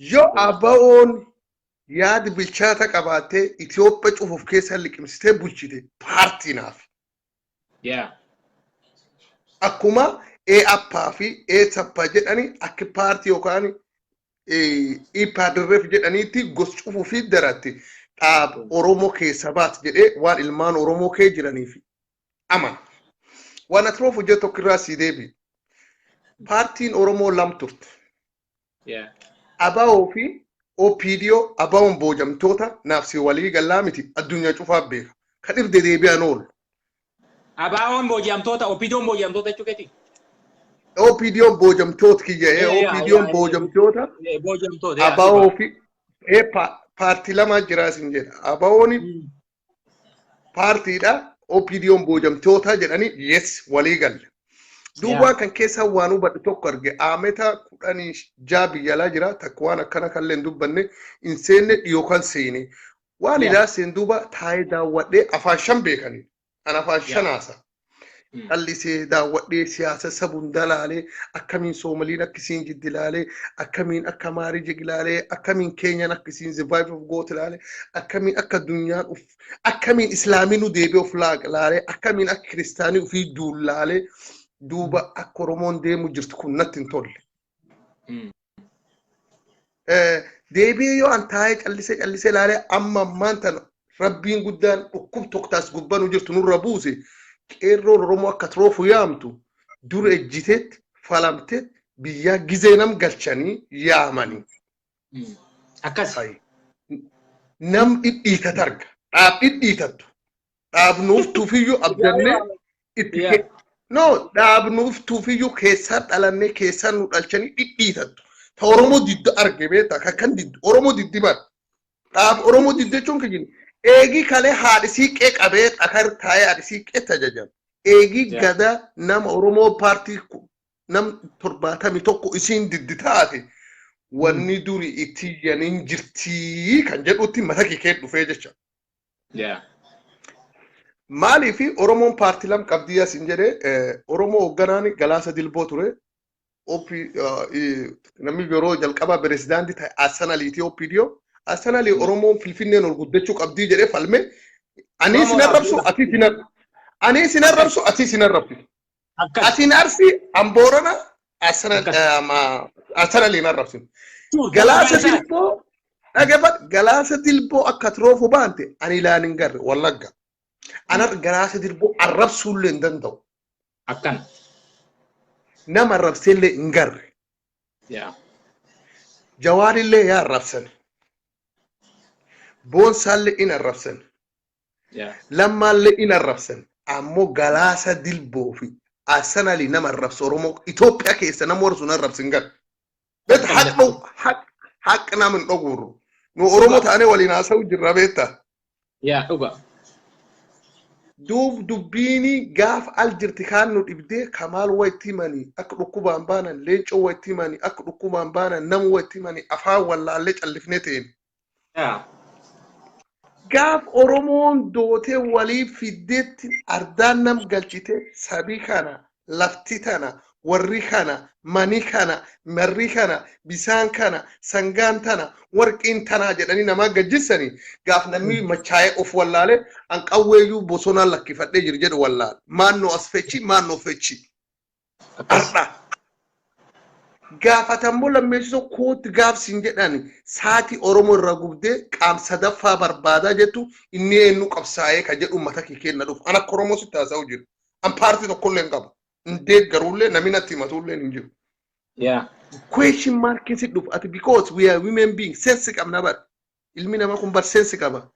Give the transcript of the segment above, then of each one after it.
Yoo ABO'n yaada bilchaata qabaattee Itoophiyaa cufuuf keessa liqimsitee bulchite, paartii naaf. Akkuma EAPA fi ESAPA jedhani, akka paartii yookaan EPRDF jedhaniitti gos cufuu fi daratti dhaab Oromoo keessa baas jedhee waan ilmaan Oromoo kee jiraniif amana. Waan ati roofu hojjetu tokko irraa sii deebi. Paartiin Oromoo lam turte. ABO fi OPDO. ABO'n boojamtoota naaf si walii gallaa miti, addunyaa cufaa beeka. Kan irra deebi'an oolu. ABO'n booji'amtoota, OPDO'n booji'amtoota jechuu keeti? OPDO'n boojamtoota kiyya. OPDO'n boojamtoota. Booji'amtoota. ABO fi paartii lama jira isin jedha. ABO'n paartiidha. OPDO'n boojamtoota jedhanii, yes, walii galle. Duuba kan keessa waan hubadhu tokko arge. Aameta 16 biyya alaa jira, takka waan akkana kallee hin dubbanne, hin seenne, dhiyoo kan seene. Waan ilaa seen duuba taa'ee daawwadhee, afaan shan beekanii. An afaan shan haasa. Callisee daawwadhee, siyaasa sabuun dalaalee, akkamiin Soomaliin akka isiin jiddi ilaalee, akkamiin akka Amaarii jig ilaalee, akkamiin Keenyaan akka isiin survive of goot ilaalee, akkamiin akka addunyaan uf, akkamiin Islaamiin nu deebi'ee of laalee, akkamiin akka Kiristaanii ofii duullaalee, duuba akka Oromoon deemu jirtu kun natti hin tolle. Deebi'ee yoo an taa'ee callisee callisee ilaalee, amma ammaan tana Rabbiin guddaan dhukkub tokko gubbaa nu jirtu nurra buuse, qeerroon Oromoo akka troofu yaamtu dur ejjiteet falamteet biyyaa gizee nam galchanii yaamanii. Akkas. Nam dhidhiitat arga. Dhaab dhidhiitattu. Dhaabnuuf tuufiyyuu abdannee itti. No, dhaabnuuf tuufiyyuu keessaa dhalannee, keessaa nu dhalchanii dhidhiitattu. Ta Oromoo diddu arge beektaa, kan kan diddu Oromoo diddi bara. Dhaab Oromoo diddu jechuun kiyyin eegii kalee haadhi siiqqee qabee dhakar taa'ee haadhi siiqqee tajaajila. Eegii gada nama Oromoo paartii nam 71 isiin diddi taate, wanni duri itti iyyaniin jirtii kan jedhutti mata kee dhufee jecha. Maaliif Oromoon paartii lam qabdii asin jedhee, Oromoo hoogganaan Galaasa Dilboo ture. Namni yeroo jalqabaa pirezidaantii ta'e Hassan Aliiti, OPDO. Hassan Ali Oromoon Finfinneen ol guddachuu qabdii jedhee falme. Ani sin arrabsu, ati sin ani sin arrabsu, ati sin arrabsu. Asin Arsii, an Boorana, Hassan Ali hin arrabsin. Galaasa Dilboo dhaggeeffadhu. Galaasa Dilboo akka troofu baante ani ilaan hin garre Wallagga. Ana Galaasa Dilboo arrabsuullee hin danda'u. Akkana. Nama arrabseellee hin garre. Jawaarillee yaa arrabsan. Boonsaallee in arrabsan. Lammaallee in arrabsan. Ammoo Galaasa Dilboo fi Hassan Ali nama arrabsu Oromoo Itoophiyaa keessa nama warra sun arrabsu hin garre. Beekta, haq haq nama hin dhowwurru. Nu Oromoo taanee waliin haasa'u jirra, beekta. Yaa, dhuga. Duub dubbiini gaafa al jirti kaan nu dhibdee, Kamaal wa itti himanii akka dhukkubaan baanan, Leencoo wa itti himanii akka dhukkubaan baanan, nama wa itti himanii afaan wallaallee callifnee ta'een. Gaaf Oromoon dootee walii fiddeetti ardaan nam galchite, sabii kana, lafti tana, warri kana, mani kana, marri kana, bisaan kana, sangaan tana, warqiin tanaa jedhanii namaa gajjissanii, gaaf namni machaa'ee of wallaalee an qawweeyyuu bosonaan lakkifadhee jiru jedhu wallaale. Maannoo as fechi, maannoo fechi. Har'a. Gaafatammoo lammeessisoo kootti gaafsiin jedhan, saatii Oromoo irraa gubdee qaam sadaffaa barbaadaa jettu, inni eenyu qabsaa'ee ka jedhu mata kee kenna dhufu. An akka Oromoo sitti haasa'u jiru. An paartii tokkollee hin qabu. Hin deeggaruullee, namni natti himatullee hin jiru. Question mark si dhufu ati, because we are human being, sense qabna bar. Ilmi namaa kun bar sense qaba.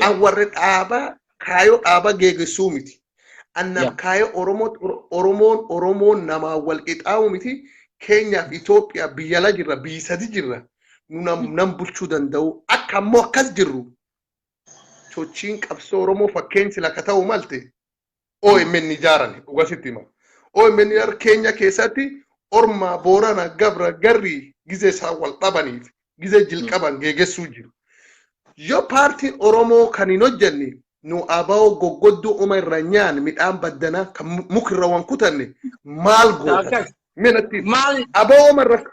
An warri dhaabaa kaayoo dhaabaa geegessuu miti. Annam kaayoo Oromoo, Oromoon Oromoon namaa wal qixaawu miti. Keenyaaf Itoophiyaa biyya ala jirra, biyyi sadi jirra. Nu nam bulchuu danda'u. Akka ammoo akkas jirru sochiin qabsoo Oromoo fakkeensi laka ta'u malte OMN ijaaran, dhugasitti hima. OMN Keenya keessatti Ormaa, Boorana, Gabra, Garrii gizee isaan wal dhabaniif gizee jilqaban geegessuu jiru. Yoo paartiin Oromoo kan hin hojjenne, nu ABO goggodduu uma irra nyaan midhaan baddanaa kan mukirra waan kutanne maal goota? Akkas. Minatti Maal ABO uma irra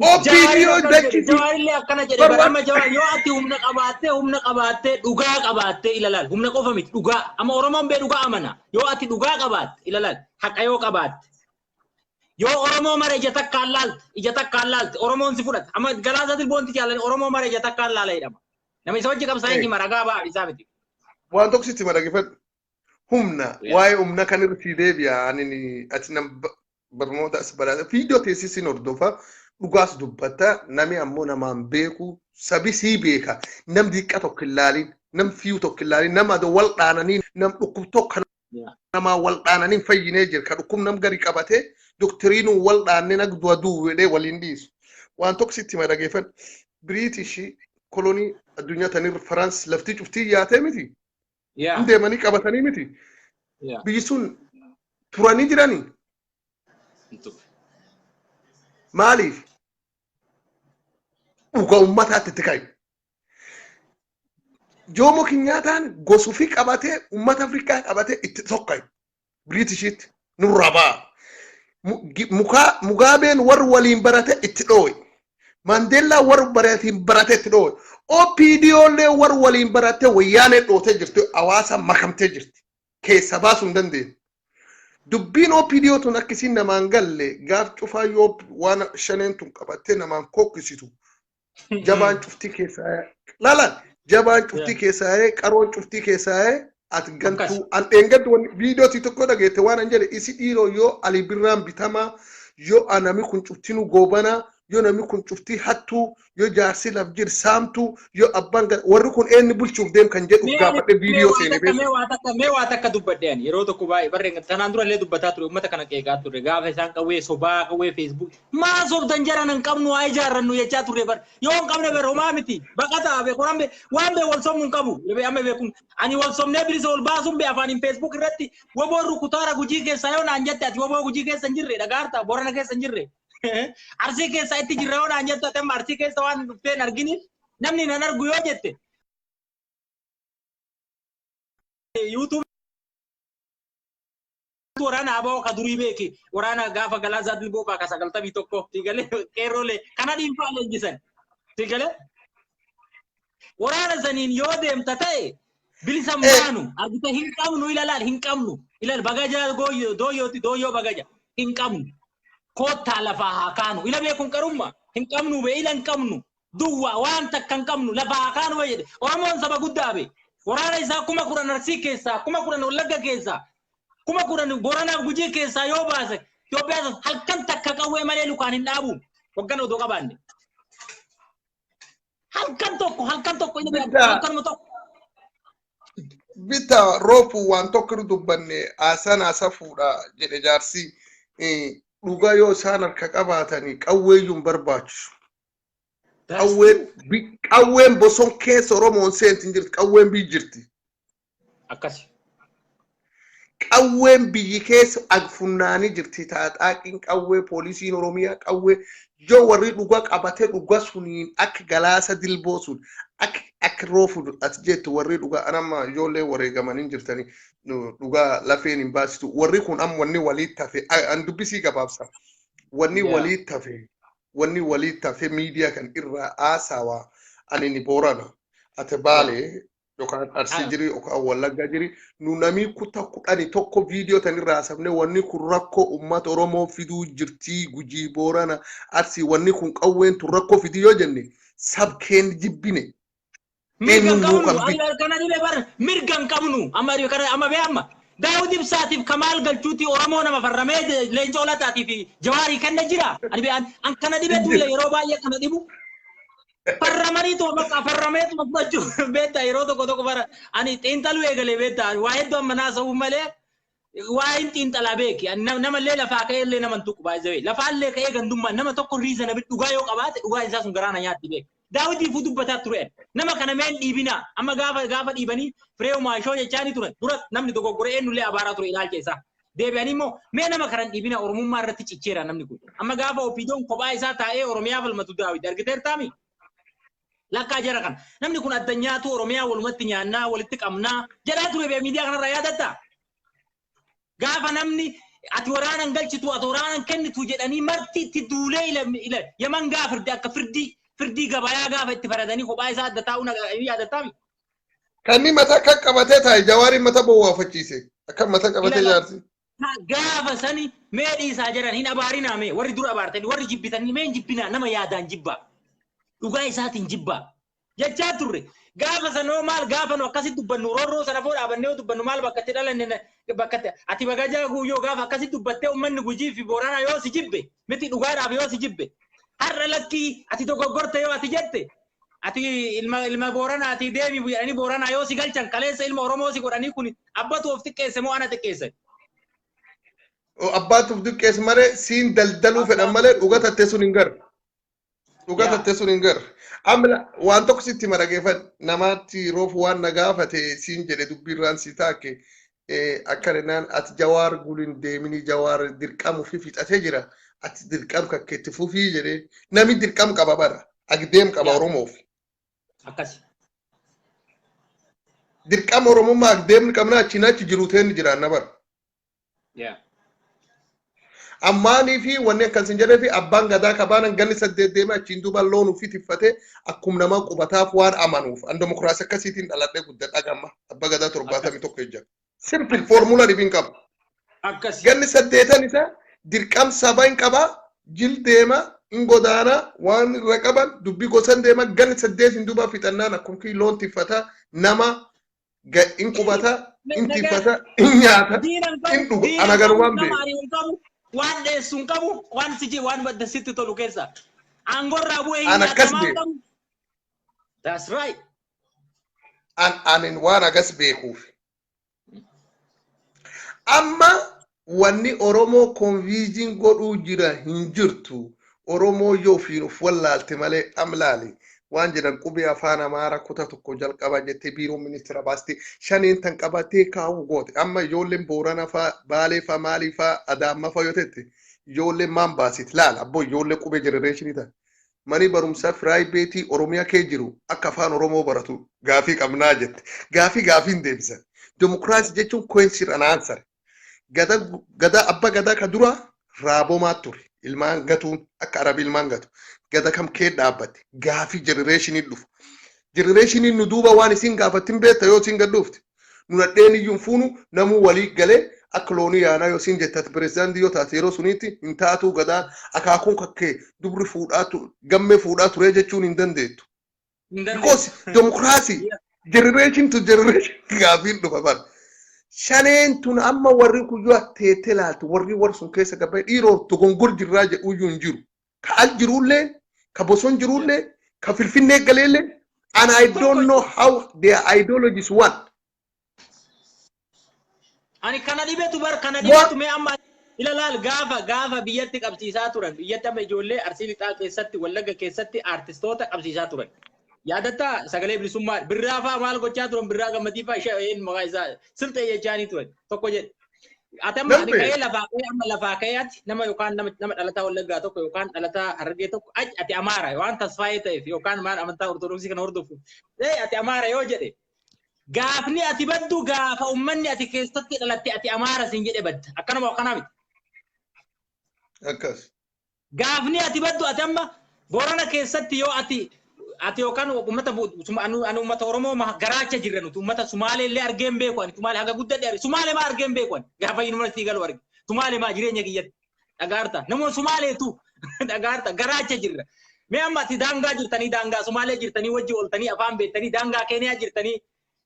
OPDO dachisi. Jawaarillee akkana jedhe bara amma Jawaar yoo ati humna qabaattee dhugaa qabaattee ilalaal, humna qofa miti, dhugaa. Amma Oromoon bee dhugaa amana. Yoo ati dhugaa qabaatte, ilalaal, haqa yoo qabaatte, yoo Oromoo mara ija takkaan laalte, ija takkaan laalte, Oromoon si fudhata. Amma Galaasaa Dilboonti jaallan Oromoo mara ija takkaan laala jedhama. Nama isa wajji qabsaa'ee hima, ragaa ba'a isaa miti. Waan tokko sitti madaqifadhu. Humna, waa'ee humna kan irra sii deebi'a. Ani ati nam barnoota as baraata. Viidiyoo teessisiin hordofa. Dhugaas dubbata. Nami ammoo namaan beeku. Sabi sii beeka. Nam diqqa tokko hin laalin. Nam fiiyu tokko hin laalin. Nama adoo wal dhaananii, nam dhukkub tokko namaa wal dhaananii hin fayyinee jira. Ka dhukkub nam gadi qabatee doktiriinuu wal dhaannee nag du'a duwwedhee waliin dhiisu. Waan tokko sitti madaqeeffadhu. British kolonii addunyaa tanirra Faraans laftii cuftii yaatee miti. Hin deemanii qabatanii miti. Biyyi sun turanii jiranii. Maaliif? Dhuga ummataatti itti ka'e. Joomo Kinyaataan gosufii qabatee ummata Afrikaa qabatee itti tokka'e. Biriitishiitti nurraa ba'a. Mugaabeen warri waliin barate itti dhoowe. Maandeellaa warri waliin barate itti dhoowe. OPDOllee warri waliin barate wayyaanee dhootee jirti. Hawaasa makamtee jirti. Keessa baasuu hin dandeenye. Dubbiin OPDO tun akkisiin namaan galle, gaaf cufaa yoo waan shaneen tun qabattee namaan kokkisitu, jabaan cuftii keessaa laalaan, jabaan cuftii keessaa, qaroon cuftii keessaa ati gantuu an dheengaddu wanni viidiyoo tokko dhageette waan an jedhe isi dhiiroo, yoo Ali Birraan bitamaa, yoo nami kun cuftinuu goobanaa, yoo nami kun cuftii hattuu, yoo jaarsi laf jir saamtuu, yoo abbaan warri kun eenyu bulchuuf deem kan jedhu gaafadhe viidiyoo seenee beeku. Mee waa takka dubbadhe. Ani yeroo tokko baay'ee barreen tanaan dura illee dubbataa ture, uummata kana qeeqaa ture. Gaafa isaan qawwee sobaa, qawwee Facebook maa sobdan, jaran hin qabnu, haa ijaarrannu jechaa turre. Bar yoo hin qabne bar homaa miti, baqataa be koran be waan be wal somnu hin qabu. Amma beekun ani wal somnee bilisa wal baasuun be afaaniin Facebook irratti woboon rukutaara Gujii keessaa yoo naan jette, ati woboo Gujii keessa hin jirre dhagaarta, Borana keessa hin jirre, Arsii keessa itti jirra yoo naan jette, ati amma Arsii keessa waan dhufteen arginiif namni nan argu yoo jette, YouTube waraana ABO ka durii beeki, waraana gaafa Galaasaa Dilboo faa ka 91 tigalee, qeerroolee kana dhiinfaa leenjisan tigalee, waraana saniin yoo deemta ta'e bilisa maanu argite. Hin qabnu, ilalaal, hin qabnu, ilal bagaja dooyyooti, dooyyoo bagaja hin qabnu, koottaa lafaa haa kaanu. Ila beekun qarumma hin qabnu be, ila hin qabnu, duwwaa waan takka hin qabnu, lafaa haa kaanu be jedhe. Oromoon saba guddaa be. Waraana isaa 10,000 Arsii keessaa, 10,000 Wallagga keessaa, 10,000 Boranaaf Gujii keessaa yoo baase, Itoophiyaa halkan takka qawwee malee lukaan hin dhaabu. Hoggana odoo qabaanne. Halkan tokko, halkan tokko inni halkanuma tokko. Bita roofu waan tokko irra dubbanne, haasaan haasa fuudha jedhe jaarsi. Dhugaa yoo isaan harka qabaatanii qawweeyyuu hin barbaachisu. Qawween boson keessa Oromoon seenti hin jirti, qawween biyyi jirti. Akkasi. Qawween biyyi keessa agfunnaanii jirti. Taaxaaqiin qawwee, poolisiin Oromiyaa qawwee, yoo warri dhuga qabate dhuga suniin akka Galaasa Dilboo sun akka roofu ati jettu, warri dhuga anamma ijoollee wareegamanii jirtanii dhugaa lafeen hin baasitu. Warri kun amma wanni walitti hafe, an dubbisii gabaabsa, wanni walitti hafe, wanni walitti hafe miidiyaa kan irraa haasawaa, ani ni Boorana, ati Baalee yookaan Arsii jiri yookaan Wallaggaa jiri, nu namii kuta 11 viidiyoo tan irraa haasofne, wanni kun rakkoo uummata Oromoo fiduu jirtii, Gujii, Boorana, Arsii, wanni kun qawween tun rakkoo fidii yoo jenne, sab keen jibbine. Mirga hin qabnu, kana dhibe bar, mirga hin qabnu. Amma kana amma bee amma Daawud Ibsaatiif Kamaal Galchuuti Oromoo nama farramee Leencoo Lataatii fi Jawaarii kenna jira. Ani bee an kana dhibe tuule, yeroo baay'ee kana dhibu. Farramanii tuma bakka farrameetuma fudhachuu beektaa, yeroo tokko tokko bara ani xiinxaluu eegalee beektaa, waa hedduu amma naasa'uu malee waa hin xiinxalaa beeki. Namallee lafaa ka'ee illee nama hin tuqu baay'ee, lafaallee ka'ee gandummaa nama tokko riisa nabi dhugaa yoo qabaate dhugaa isaa sun garaana nyaatti beeki. Daawitiifuu dubbataa ture. Nama kana meen dhiibinaa. Amma gaafa dhiibanii firee maashoo jechaanii turan. Dura namni dogoggoree eenyullee abaaraa ture ilaalcha isaa. Deebi'anii immoo mee nama kana dhiibina, Oromummaa irratti cicheera namni kun. Amma gaafa OPDOn kophaa isaa taa'ee Oromiyaa falmatu Daawit argiteertaami? Lakkaa jara kana. Namni kun adda nyaatu, Oromiyaa walumatti nyaannaa, walitti qabnaa jedhaa ture bee miidiyaa kanarraa yaadatta. Gaafa namni Ati waraanan galchitu, ati waraanan kennitu jedhanii marti itti duulee ila Yaman gaafirde akka firdii gabayaa gaafa itti faradanii kophaa isaa adda taa'uu yaadattaami. Kanni mata akka qabatee taa'e Jawaariin mata bowwaafachiise. Akka mata qabatee jaarsi. Gaafa sani mee dhiisaa jedhan hin abaarinaa mee warri dura abaartanii warri jibbitanii mee hin jibbinaa nama yaadaan jibbaa. Dhugaa isaatiin jibbaa. Jechaa turre. Gaafa sanoo maal gaafa nu akkasitti dubbannu roorroo sana foo dhaabannee yoo dubbannu maal bakka itti dhalanne bakka itti ati bagajaa guyyoo gaafa akkasitti dubbattee uummanni Gujii fi Booranaa yoo si jibbe miti dhugaadhaaf yoo si jibbe har'a lakkii ati dogoggorte yoo ati jette ati ilma Booranaatii deemi jedhanii Booranaa yoo si galchan kaleessa ilma Oromoo si godhanii kun abbatu of xiqqeesse moo ana xiqqeesse? Abbaatu of xiqqeesse malee siin daldaluu fedhan malee dhuga tattee sun hin garre. Dhuga tattee sun hin garre. Amma waan tokko sitti marageeffadhu namaatti roofu waan na gaafate siin jedhe dubbiirraan si taake akka naan ati Jawaar guliin deemini Jawaar dirqamu fi fixatee jira ati dirqam kakkeetti fufii jedhee nami dirqam qaba bara agdeem qaba Oromoof. Akkasi. Dirqama Oromummaa agdeemni qabna achiin achi jiru teen jiraanna bara. Ammaanii fi wanni akkas hin jedhee fi abbaan gadaa kabaanan ganni 8 deeme achiin duuba loon ofii tiffatee akkuma nama qubataaf waan amanuuf an demokiraasii akkasiitiin dhaladhee guddadha gamma abbaa gadaa 71 ejja. Simple formula dhibiin qabu. Akkas. Ganni 8 isaa dirqam saba hin qaba jil deema hin godaana waan irra qaban dubbii gosan deema ganni 8 hin duuba fixannaan akkuma kii loon tiffata nama hin qubata hin tiffata hin nyaata hin dhuga ana garumaan beeku. Waan dheessu hin qabu waan si waan badda sitti tolu keessa. Aangorraa bu'ee hin An akkas nyaatamaa beeku. qabu. That's right. An anin waan agas beekuuf. Amma wanni Oromoo konviiziin godhuu jira hin jirtu. Oromoo yoo ofiin of wallaalte malee amlaali. Waan jedhan qubee afaan Amaaraa kutaa tokko jalqaba jettee biiroon ministeera baastee shaneen tan qabattee kaa'uu goote. Amma ijoolleen Boorana faa, Baalee faa, Maalii faa, Adaamma faa yoo tette ijoolleen maan baasit laala abboo ijoollee qubee jenereeshinii ta'a. Mani barumsaa firaayibeetii Oromiyaa kee jiru akka afaan Oromoo baratu gaafii qabnaa jette. Gaafii gaafiin deebisan. Demokiraasii jechuun question and answer. Gada gada abba gadaa ka dura raabomaa ture. Ilmaan gatuun akka Arabii ilmaan gatu. Gada kam kee dhaabbate. Gaafii jenereeshinii dhufu. Jenereeshiniin nu duuba waan isin gaafattin beekta yoo isin gad dhufte. Nu nadheen iyyuu hin fuunu namuu walii galee akka loonii yaanaa yoo isin jette ati pirezidaantii yoo taate yeroo suniitti hin taatuu gadaan akaakuun kakkee dubri fuudhaa gammee fuudhaa turee jechuun hin dandeettu. Hin Because dandeessu. democracy generation to generation gaafiin dhufa bara. Shaneen tun amma warri kuyyuu teettee laaltu warri warri sun keessa gabbee dhiiroo dogongor jirraa jedhuyyuu hin jiru. Ka al jirullee, ka boson jirullee, ka Finfinnee galeellee and I don't know how their ideologies one. Ani kana dhibetu bar kana dhibetu mee amma ilalaal gaafa biyyatti qabsiisaa turan biyyatti amma ijoollee Arsii Lixaa keessatti Wallagga keessatti aartistoota qabsiisaa turan. Yaadattaa sagalee bilisummaa Birraa fa'aa maal gochaa turan Birraa Gammadii fa'aa ishee een maqaa isaa Silxee jechaanii turan tokko jedhe. Ati amma ani Namni ka'ee lafaa ka'ee amma lafaa ka'ee ati nama yookaan nama dhalataa Wallaggaa tokko yookaan dhalataa Harargee tokko ati Amaara waan tasfaayee ta'eef yookaan maal amantaa Ortodoksii kana hordofu ati Amaara yoo jedhe gaafni ati baddu gaafa ummanni ati keessatti dhalatte ati Amaara siin jedhe badda. Akkanuma akkanaa miti. Akkas. Gaafni ati baddu ati amma Boorana keessatti yoo ati yookaan uummata ani uummata Oromoo garaacha jirra nuti uummata Sumaalee illee argee hin beeku ani Sumaalee haga guddadhe arge Sumaalee maa argee hin beeku ani gaafa yuunivarsiitii galu arge Sumaalee maa jireenya kiyyatti dhagaarta namoota Sumaaleetu dhagaarta garaacha jirra. Mee amma ati daangaa jirtanii daangaa Sumaalee jirtanii wajji ooltanii afaan beektanii daangaa Keeniyaa jirtanii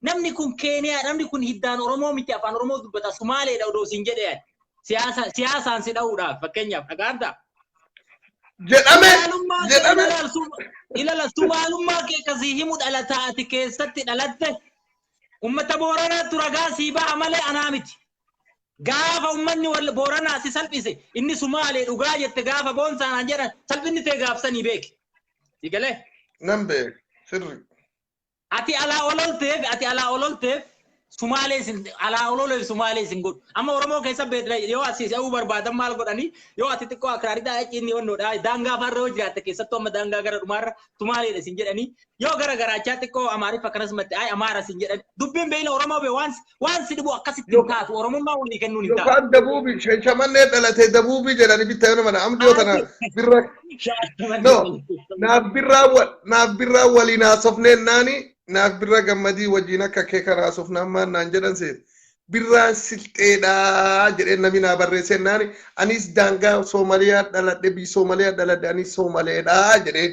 namni kun Keeniyaa namni kun hiddaan Oromoo miti afaan Oromoo dubbata Sumaaleedha odoo siin jedhee ani siyaasaan si dha'uudhaaf fakkeenyaaf dhagaarta. Jedhame Sumaalummaa kee jedhame. Ilala Sumaalummaa kee kasii himu dhalataa ati keessatti dhalatte ummata Booranaatu ragaa sii baha malee anaa miti. Gaafa ummanni Booranaa si salphise inni Sumaalee dhugaa jette gaafa boonsaanaan jedhan salphinni tee gaafsanii beeki. Si galee? Nan beek sirri. Ati alaa ololteef ati alaa ololteef Sumaalee isin alaa ololee Sumaalee isin godhu. Amma Oromoo keessa beekna, yoo asii se'uu barbaadan maal godhanii, yoo ati xiqqoo akraariidhaa achi inni onnoodha, daangaa farra yoo jiraatte, keessattuu amma daangaa gara dhumaarra Sumaaleedha isin jedhanii, yoo gara garaachaa xiqqoo Amaariffa akkanas matte, ay Amaara isin jedhan. Dubbiin beeyna Oromoo bee waan si dhibu akkasitti hin taatu. Oromummaa walii kennuun hin taatu. Yookaan dabuubi Shashamannee dhalatee dabuubi jedhanii bittaa yoo nama amdi yoo tana birra no naaf birraa waliin haasofneen naani naaf birra gammadii wajjin akka kee kana haasofnaan maal naan jedhan seet, birraan Silxeedhaa jedhee namni naa barreessee naani, anis daangaa Soomaliyaa dhaladhe, biyya Soomaliyaa dhaladhe, anis Soomaleedhaa jedhee.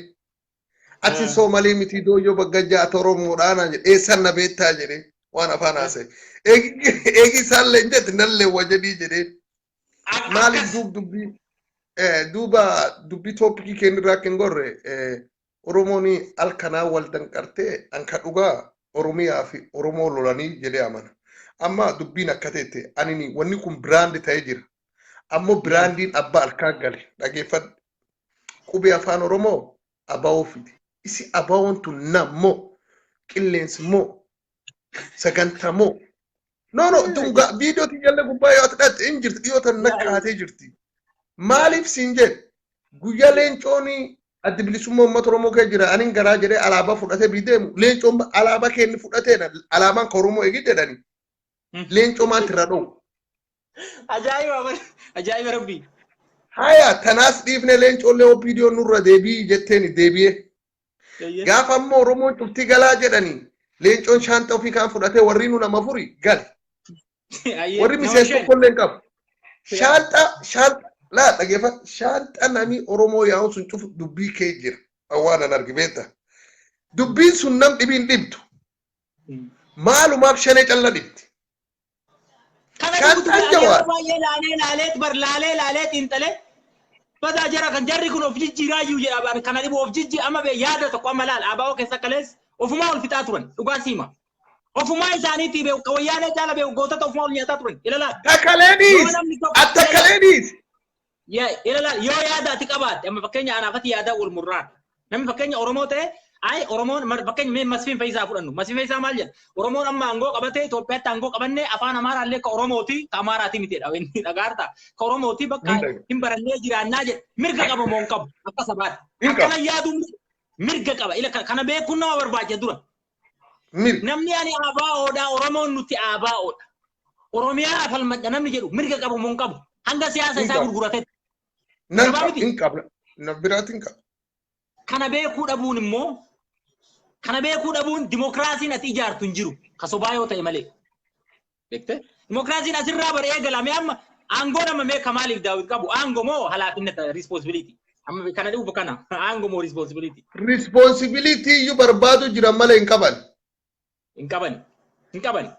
Ati Soomalii miti, dooyyoo bagga jaata Oromoodhaa naan jedhe, eessan na beektaa jedhee waan afaan haasa'e. Eegi isaallee hin jette nallee wa jedhii jedhee. Maaliif duub dubbii duuba dubbii topicii keenya irraa akka hin gorre, Oromoon alkanaa wal danqartee anka dhugaa Oromiyaa fi Oromoo lolanii jedhee amana. Amma dubbiin akka teette anini wanni kun brand ta'ee jira. Ammoo brandiin abbaa alkaan gale, dhageeffadhu. Qubee afaan Oromoo aba'oo fide. Isi aba'oon tun nammoo qilleensi moo sagantaa moo no no dunga viidiyoo tiyyallee gubbaa yoo ati dhatte hin jirti, dhiyoo tan nakkaatee jirti. Maaliif siin jedhe, guyyaa leencoon Addi Bilisummaa Uummata Oromoo kee jira, anin garaa jedhee alaabaa fudhatee bii deemu, leencoon alaabaa keenni fudhateedha, alaabaan ka Oromoo eegi jedhani, leencoo maanti irraa dhowu. Ajaa'iba, ajaa'iba rabbii. Haya, tanaas dhiifne, leencoollee OPDO nurra deebii jetteeni deebi'ee. Gaafa ammoo Oromoon cuftii galaa jedhanii, leencoon shaanta ofii kaan fudhatee, warri nu nama furi gale. Warri miseensa tokkollee hin qabu. Shaanxa shaanxa laa dhageeffadhu, shaanxa namni Oromoo yaa'u sun cufu dubbii kee jira. Waan an arge beekta. Dubbiin sun nam dhibiin dhibdu. Maalumaaf shanee calla dhibdi? Kana Shaanxaan dhugutu Jawaar. yeroo baay'ee laalee laalee bar laalee laalee xiinxalee badaa jara kan jarri kun of jijjiiraa iyyuu jedha bara kana dhibu of jijjii amma bee yaada tokko amma laal ABO keessa kalees ofumaa ol fixaa turan, dhugaa siima. Ofumaa isaaniitii bee wayyaanee caala bee gootota ofumaa ol nyaataa turan ilaalaal. Takaleeniis! Yoo namni tokko Attakaleeniis! Yaa ilaalaal, yoo yaada ati qabaatte, amma fakkeenya anaafati yaada wal murraan. Namni fakkeenya Oromoo ta'e, ay Oromoon fakkeenya mee Masfiin Fayyisaa fudhannu. Masfiin Fayyisaa maal jedha? Oromoon amma aangoo qabatee Itoophiyaatti aangoo qabanne, afaan Amaaraallee ka Oromooti ka Amaaraati miti jedha. Inni dhagaarta. Ka Oromooti bakka hin barannee jiraannaa jedha. Mirga qaba moo hin qabu? Akka sabaatti. Hin qabu. Akkana yaaduun mirga qaba. Ila kana beekuun nama barbaachisa dura. Mirga. Namni ani ABOdha, Oromoon nuti ABOdha, Oromiyaa falmadha namni jedhu mirga qabu moo hin qabu? Hanga siyaasa Hin isaa qabu. gurguratetti. Nan Gabaa qaba. miti. Hin qabna. Na biraatti hin qabu. Kana beekuu dhabuun immoo, kana beekuu dhabuun dimokiraasiin ati ijaartu hin jiru. Ka sobaa yoo ta'e malee. Beekte? Dimokiraasiin asirraa bara eegalame amma aangoo nama meeqa maaliif Daawit qabu? Aangoo moo halaafinna responsibility? Amma kana dhufu kana aangoo moo responsibility? Responsibility iyyuu barbaadu jiran malee hin qaban. Hin qaban. Hin qaban.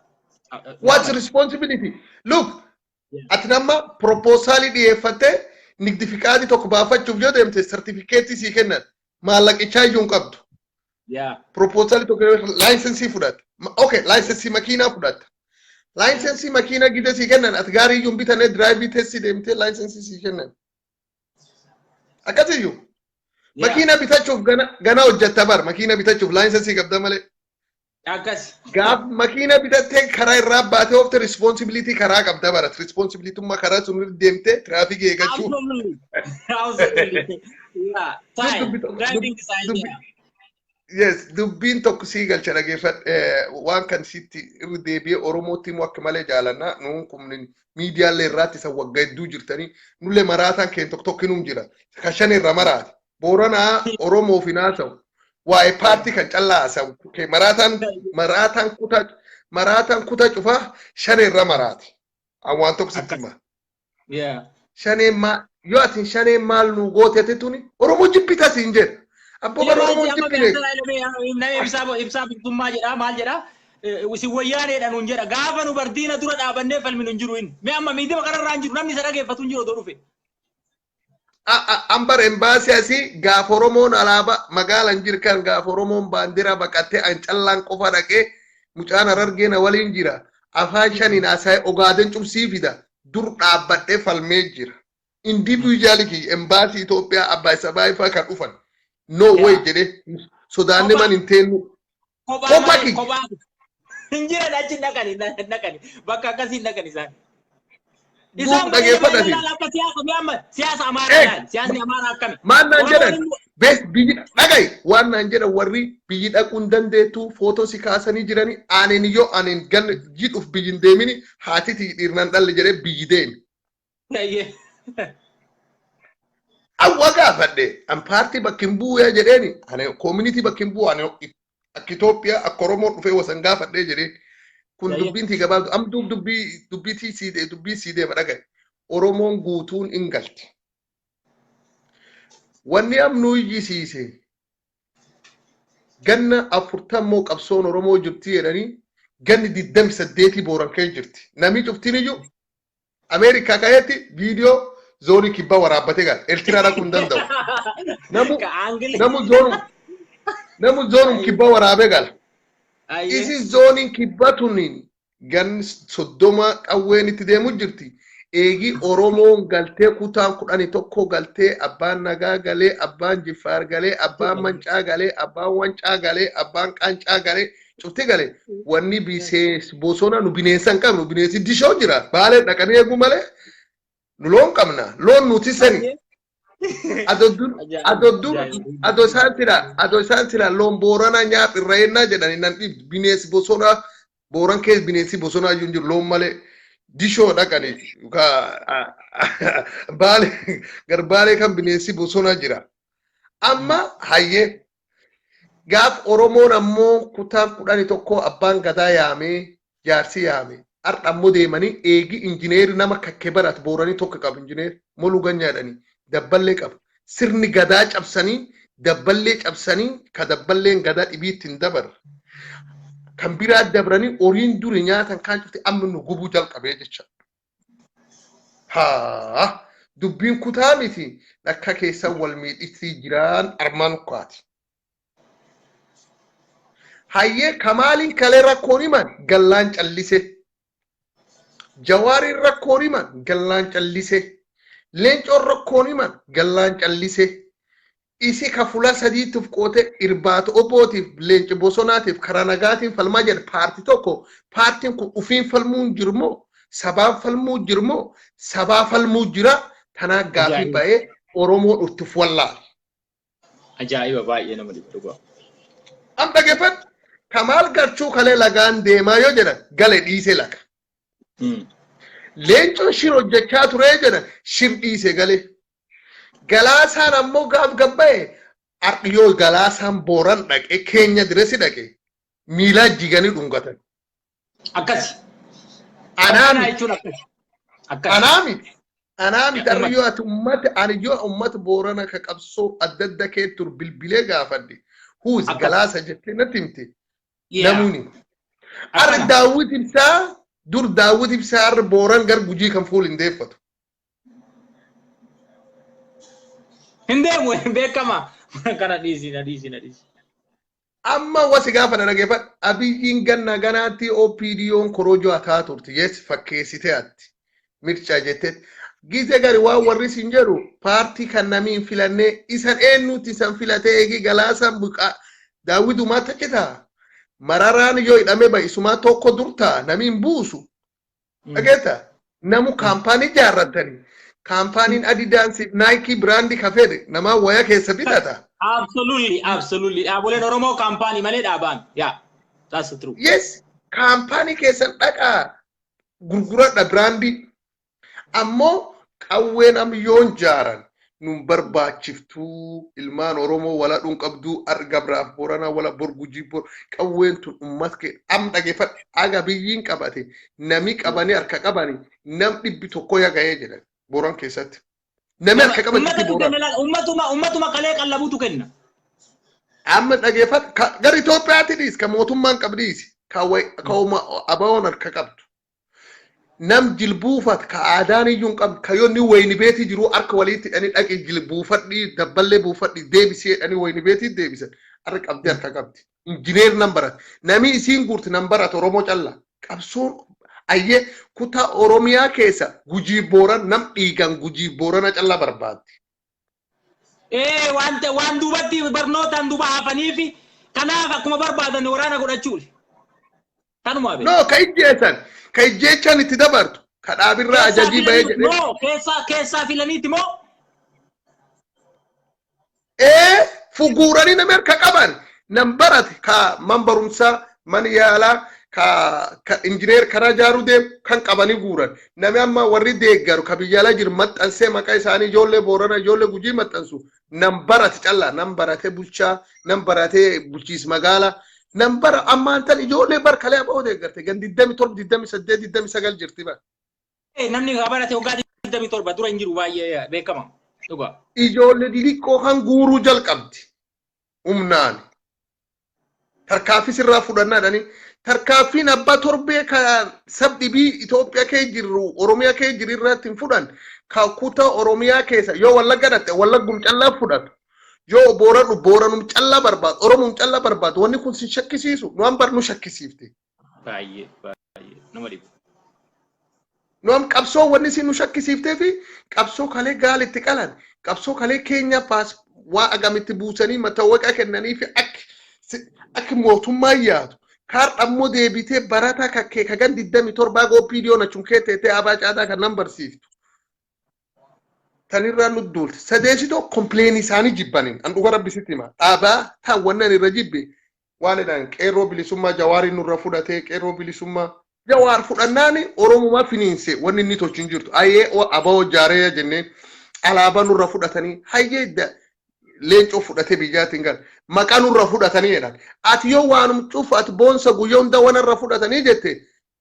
What's responsibility? Look, ati nama proposalii dhiyeeffattee nigdi fiqaadii tokko baafachuuf yoo deemte, sartifikeetii sii kennan, maallaqichaa iyyuu hin qabdu. Proposalii tokko licensii fudhatta. Okay, licensii makiinaa fudhatta. Licensii makiinaa gide sii kennan, ati gaarii iyyuu hin bitannee, driving testii deemtee licensii sii kennan. Akkasiyyuu. Makiina bitachuuf gana hojjetta bar, makiina bitachuuf licensii qabda malee. Akkas. Gaaf makiina bitattee karaa irraa baatee oofte, responsibility karaa qabda barat. Responsibilitummaa karaa sun irra deemtee tiraafikii eeggachuu. Absolutely. Absolutely. Yeah. Time. Driving design. Yes, dubbiin tokko sii galcha, dhageeffadhe, waan kan sitti irra deebi'ee Oromootti immoo akka malee jaalannaa nuun kun miidiyaalee irraatti isa waggaa hedduu jirtanii nullee maraataan keenya tokko tokkinuu jira. Ka shan irra maraate. Booranaa Oromoof hin haasa'u. Waa'ee paartii kan callaa haasa'u. Maraataan kutaa cufaa shan irra maraate. An waan tokko sitti hima. Shaneen maa yoo atin shaneen maal nu goote tuni Oromoo jibbita siin jedha. Abboo bara Oromoo jibbine. Namni ibsaa bilisummaa jedha, maal jedha, isin wayyaaneedha nuun jedha, gaafa nu bardiina dura dhaabannee falminu hin jiru inni. Mee amma miidhama kanarraa hin jiru, namni isa dhageeffatu hin jiru odoo dhufe. Ambar embaasii asii gaafa Oromoon alaabaa magaalaan jiru kan gaafa Oromoon baandiraa baqattee an callaan qofa dhaqee, mucaan Harargee na waliin jira. Afaan shaniin haasa'ee Ogaaden cubsii fida. Dur dhaabbadhee falmee jira. Individually kiyya embaasii Itoophiyaa abbaa sabaa ifaa kan dhufan. No way jedhee sodaanne man hin teennu. Kophaa Kophaa malee kiyya. Kophaa. Hin jiran, achi hin dhaqani, hin dhaqani. Bakka akkasii hin dhaqani isaan. Duub Isaan dhageeffadhati. Akka siyaasa amma siyaasa Amaaraa ilaali. Siyaasni Amaaraa akkami? Maal naan jedhan? Oromoon Bees biyyi dhagayi, waan naan jedhan warri biyyi dhaquu hin dandeettu, footoo si kaasanii jiranii. Aaneen yoo aaneen gan jidhuuf biyyi hin deemini, haati dhiirnaan dhalle jedhee biyyi deemi. Awwa gaafadhe, an paartii bakki hin bu'u jedheeni, ani community bakki hin bu'u, ani akka Itoophiyaa, akka Oromoo dhufee wasan gaafadhee jedheen. Kun dubbiin tii gabaabdu am duub dubbii dubbii tii sii dubbii sii deema. Dhagaye, Oromoon guutuun hin galti. Wanni am nu iyyisiise, ganna 40 qabsoon Oromoo jirti jedhanii, ganni 28 Booran kee jirti. Namni cuftiin iyyuu Ameerikaa ka'eetti viidiyoo zoonii kibbaa waraabbatee gala. Eertiraa dhaquu hin danda'u. Namu namu zoonum namu zoonum kibbaa waraabee gala. Isi zooniin kibbaa tuniin ganni 30 qawween itti deemu jirti. Eegi Oromoon galtee, kutaan 11 galtee, abbaan nagaa galee, abbaan jiffaar galee, abbaan mancaa galee, abbaan wancaa galee, abbaan qaancaa galee, cufti galee. Wanni biseensi bosona, nu bineensa hin qabnu, bineensi dishoo jira. Baalee dhaqanii eeguu malee nu loon qabna. Loon nuti sani. Adoddur ado isaan sila loon Booranaa nyaap irra ennaa jedhani nan dhibdu. Bineensi bosonaa Booran keessa bineensi bosonaa iyyuu hin jiru, loon malee. Dishoo dhaqani Baalee, garbaalee kan bineensi bosonaa jira. Amma hayyee, gaaf Oromoon ammoo kutaan 11 abbaan gadaa yaamee, jaarsi yaame, har'a ammoo deemanii eegi injineeri nama kakke barate Booranii tokko qabu, injineeri Moluu Ganyaa jedhanii, dabballee qaba. Sirni gadaa cabsanii, dabballee cabsanii, ka dabballeen gadaa dhibiitti hin dabarre. Kan biraa dabranii horiin duri nyaatan kaan cufti amma nu gubuu jalqabee jecha. Haa, dubbiin kutaa miti, dhakka keessa wal miidhisii jiraan armaan ukkaati. Hayyee, Kamaaliin kalee rakkoon himan, gallaan callise. Jawaariin rakkoon himan, gallaan callise. Leencoon rakkoon himan, gallaan callise. Isi ka fula sadiituuf qoote irbaata obbootiif, leenci bosonaatiif, karaa nagaatiin falmaa jedhe paartii tokko. Paartiin kun ufiin falmuu hin jirmoo, sabaan falmuu jirmoo, sabaa falmuu jira? Tanaa gaafii ba'ee Oromoon uttuuf wallaale. Ajaa'iba, baay'ee nama dhiba dhugaa. Am dhageeffadhu. Kamaal Galchuu kalee lagaan deemaa yoo jedhan, gale dhiise laga. Leencoon shir hojjechaa turee jedhan, shir dhiise galee. Galaasaan ammoo gaaf gabba'e, yoo Galaasaan Booran dhaqe, keenya diresi dhaqe, miilaa jiganii dhungatan. Akkasi. Anaa miti. Jechuun akkasi. Akkasi. Anaa miti. Anaa miti. Arri yoo ati ummata, ani yoo ummata Boorana ka qabsoo adda adda kee tur bilbilee gaafadhe. Huus Galaasa jettee natti himte. Namuuni. Arri Daawwit Ibsaa, dur Daawwit Ibsaa, arri Booran gar Gujii kan fuul hin deeffatu. Hin deemu, beekama. Kana dhiisi, na dhiisi, na dhiisi. Amma wasi gaafa na dhageeffadhu, Abiyyiin ganna ganaatti OPDO'n korojoo hataa turte. Yes, fakkeessitee atti. Mircaa jettee. Gize gari waan warri sin jedhu, paartii kan namni hin filannee, isan eenyuutti isan filatee? Eegi Galaasaan buqaa Daawwidumaa tachitaa. Mararaan yoo hidhamee bahe isumaa tokko dur ta'a, namni hin buusu. Dhageetta? Namu kaampaanii ijaarratanii. Kaampaaniin Adidaasiif Naayikii brand ka fedhe namaa waya keessa bitata. Absolutely, absolutely. Dhaaboleen Oromoo kaampaanii malee dhaabaan. Yeah, that's true. Yes, kaampaanii keessan dhaqaa gurguradha brand. Ammoo qawween am yoon jaaran nun barbaachiftuu, ilmaan Oromoo wala dhun qabduu, arga biraaf Booranaa wala bor Gujii bor, qawween tun ummat kee am dhageeffadhu, aga biyyiin qabate nami qabanii harka qabanii nam 100 ya ga'ee jedhan Booran keessatti. Nami harka qabate Uummatatu Booran. Kenna laala. Uummatuma kalee qallabuutu kenna. Amma dhageeffadhu, gara Itoophiyaatti dhiis, ka mootummaan qabdiisi, ka abawoon harka qabdu. Nam jilbuufat ka aadaan iyyuu hin qabne, ka yoonni wayni beetii jiru harka walitti hidhanii, dhaqi jilbuufadhi, dabballee buufadhi, deebisee jedhanii wayni beetii deebisan, harka qabdi, harka qabdi. Injineer nan barate. Nami isiin guurti nan barate Oromoo calla. Qabsoon ayyee kutaa Oromiyaa keessa Gujii Booran nam dhiigan Gujii Boorana calla barbaaddi. Ee, waan duubatti barnootaan duuba hafaniifi kanaaf akkuma barbaadan waraana godhachuudha. Tanumaa beeku. No, ka ijjeessan, ka ijjeechaan itti dabartu, ka dhaabirraa Keessaa ajajii bahee filanii jedhee. moo keessaa filaniiti moo? Ee, fuguuranii nama harka qaban nam barate ka man barumsaa, man yaalaa, ka injineer karaa ijaaruu deemu kan qabanii guuran. Nami amma warri deeggaru ka biyya alaa jiru maxxansee maqaa isaanii ijoollee Booranaa, ijoollee Gujii maxxansu nam barate callaa, nam barate bulchaa, nam barate bulchiis magaalaa, nam bara ammaan tan ijoollee bar kalee aba'oo deeggarte gan 27, 28, 29 jirti bara. Namni barate waggaa 27 dura hin jiru, baay'ee beekama. Dhugaa. Ijoollee xixiqqoo kan guuruu jalqabdi humnaan. Tarkaaffii sirraa fudhannaa jedhanii tarkaaffiin abbaa torbee ka sab dhibii Itoophiyaa kee jirru, Oromiyaa kee jiru irratti hin fudhan, ka kutaa Oromiyaa keessa yoo Wallagga dhatte Wallaggum callaa fudhatu, yoo Boorannu Booranum callaa barbaadu, Oromum callaa barbaadu. Wanni kun sin shakkisiisu? Nu an bar nu shakkisiifte. Baay'ee baay'ee nama dhibu. Nu am qabsoo wanni isin nu shakkisiiftee fi qabsoo kalee gaalitti qalan, qabsoo kalee keenya paas waa agamitti buusanii matawwaqa kennanii fi akka mootummaa yaadu kaardha immoo deebitee barataa kakkee kagan 27 goopiidiyoon achum kee teetee abaa caataa kan nan barsiiftu. Tanirraa nu duulte. Sadeessitoo kompleenii isaanii jibbaniin an dhuga rabbi sitti hima. Dhaabaa tan wanni ani irra jibbe waan jedhan qeerroo bilisummaa Jawaarii nurra fudhatee, qeerroo bilisummaa Jawaar fudhannaani Oromumaa finiinse, wanni inni tolchu hin jirtu. Ayyee aba'oo jaareeya jenneen alaabaa nurra fudhatanii, hayyee leencoo fudhatee biyyaatiin gala. Maqaa nurra fudhatanii jedhan. Ati yoo waanum cufu ati boonsa guyyaa hunda wanarra fudhatanii jette,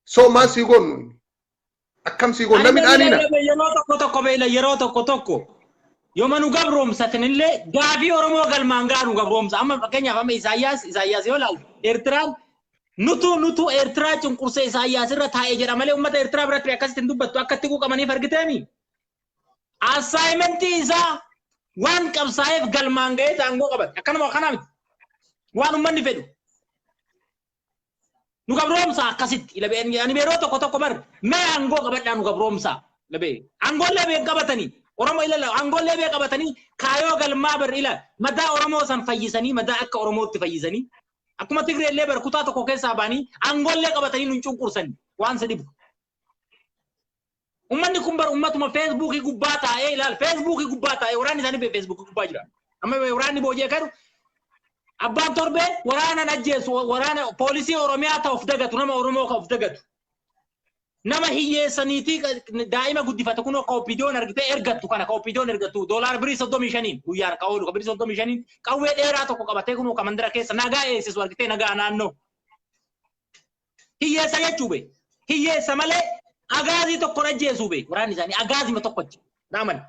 soo maal sii goonu? Akkam sii goonu? Namni dhaaniina. Yeroo tokko tokko beela, yeroo tokko tokko yooma nu gabroomsatanillee gaafii Oromoo galmaan gahaa nu gabroomsa. Amma fakkeenyaaf amma Isaayyaas yoo ilaalu, Eertiraan nutu Eertiraa cunqursee Isaayyaas irra taa'ee jedha malee uummata Eertiraa biratti akkasitti hin dubbattu, akka itti quuqamaniif argiteemi. Assignmentii isaa waan qabsaa'eef galmaan ga'ee aangoo qabate. Akkanuma kanaa miti. Waan uummanni fedhu. Nu gabroomsa akkasitti. Ani yeroo tokko tokko bar mee aangoo qabadhaa nu gabroomsa. Aangoollee bee qabatanii Oromoo ilala, aangoollee bee qabatanii kaayoo galmaa bar ila madaa Oromoo san fayyisanii, madaa akka Oromootti fayyisanii, akkuma Tigreellee bar kutaa tokko keessaa ba'anii aangoollee qabatanii nun cunqursanii waan si dhibu. Uummanni kun bar uummatuma Feesbuukii gubbaa taa'ee ilaal, Feesbuukii gubbaa taa'ee waraanni isaanii Feesbuukii gubbaa jira. Amma waraanni booji'ee kadhu abbaan torbee waraana ajjeesu, waraana poolisii Oromiyaa ta'uuf dagatu, nama Oromoo ka'uuf dagatu. Nama hiyyeessaniitii daa'ima guddifate kunoo ka OPDOn argitee ergattu kana, ka OPDOn ergattu doolaara birii 35n guyyaan ka oolu, ka birii 35n qawwee dheeraa tokko qabatee kunoo ka mandara keessa nagaa eessisu argitee, nagaa naannoo. Hiyyeessa jechuu be. Hiyyeessa malee agaazii tokko ajjeesuu be, waraanni isaanii agaazima tokkocha. Naaman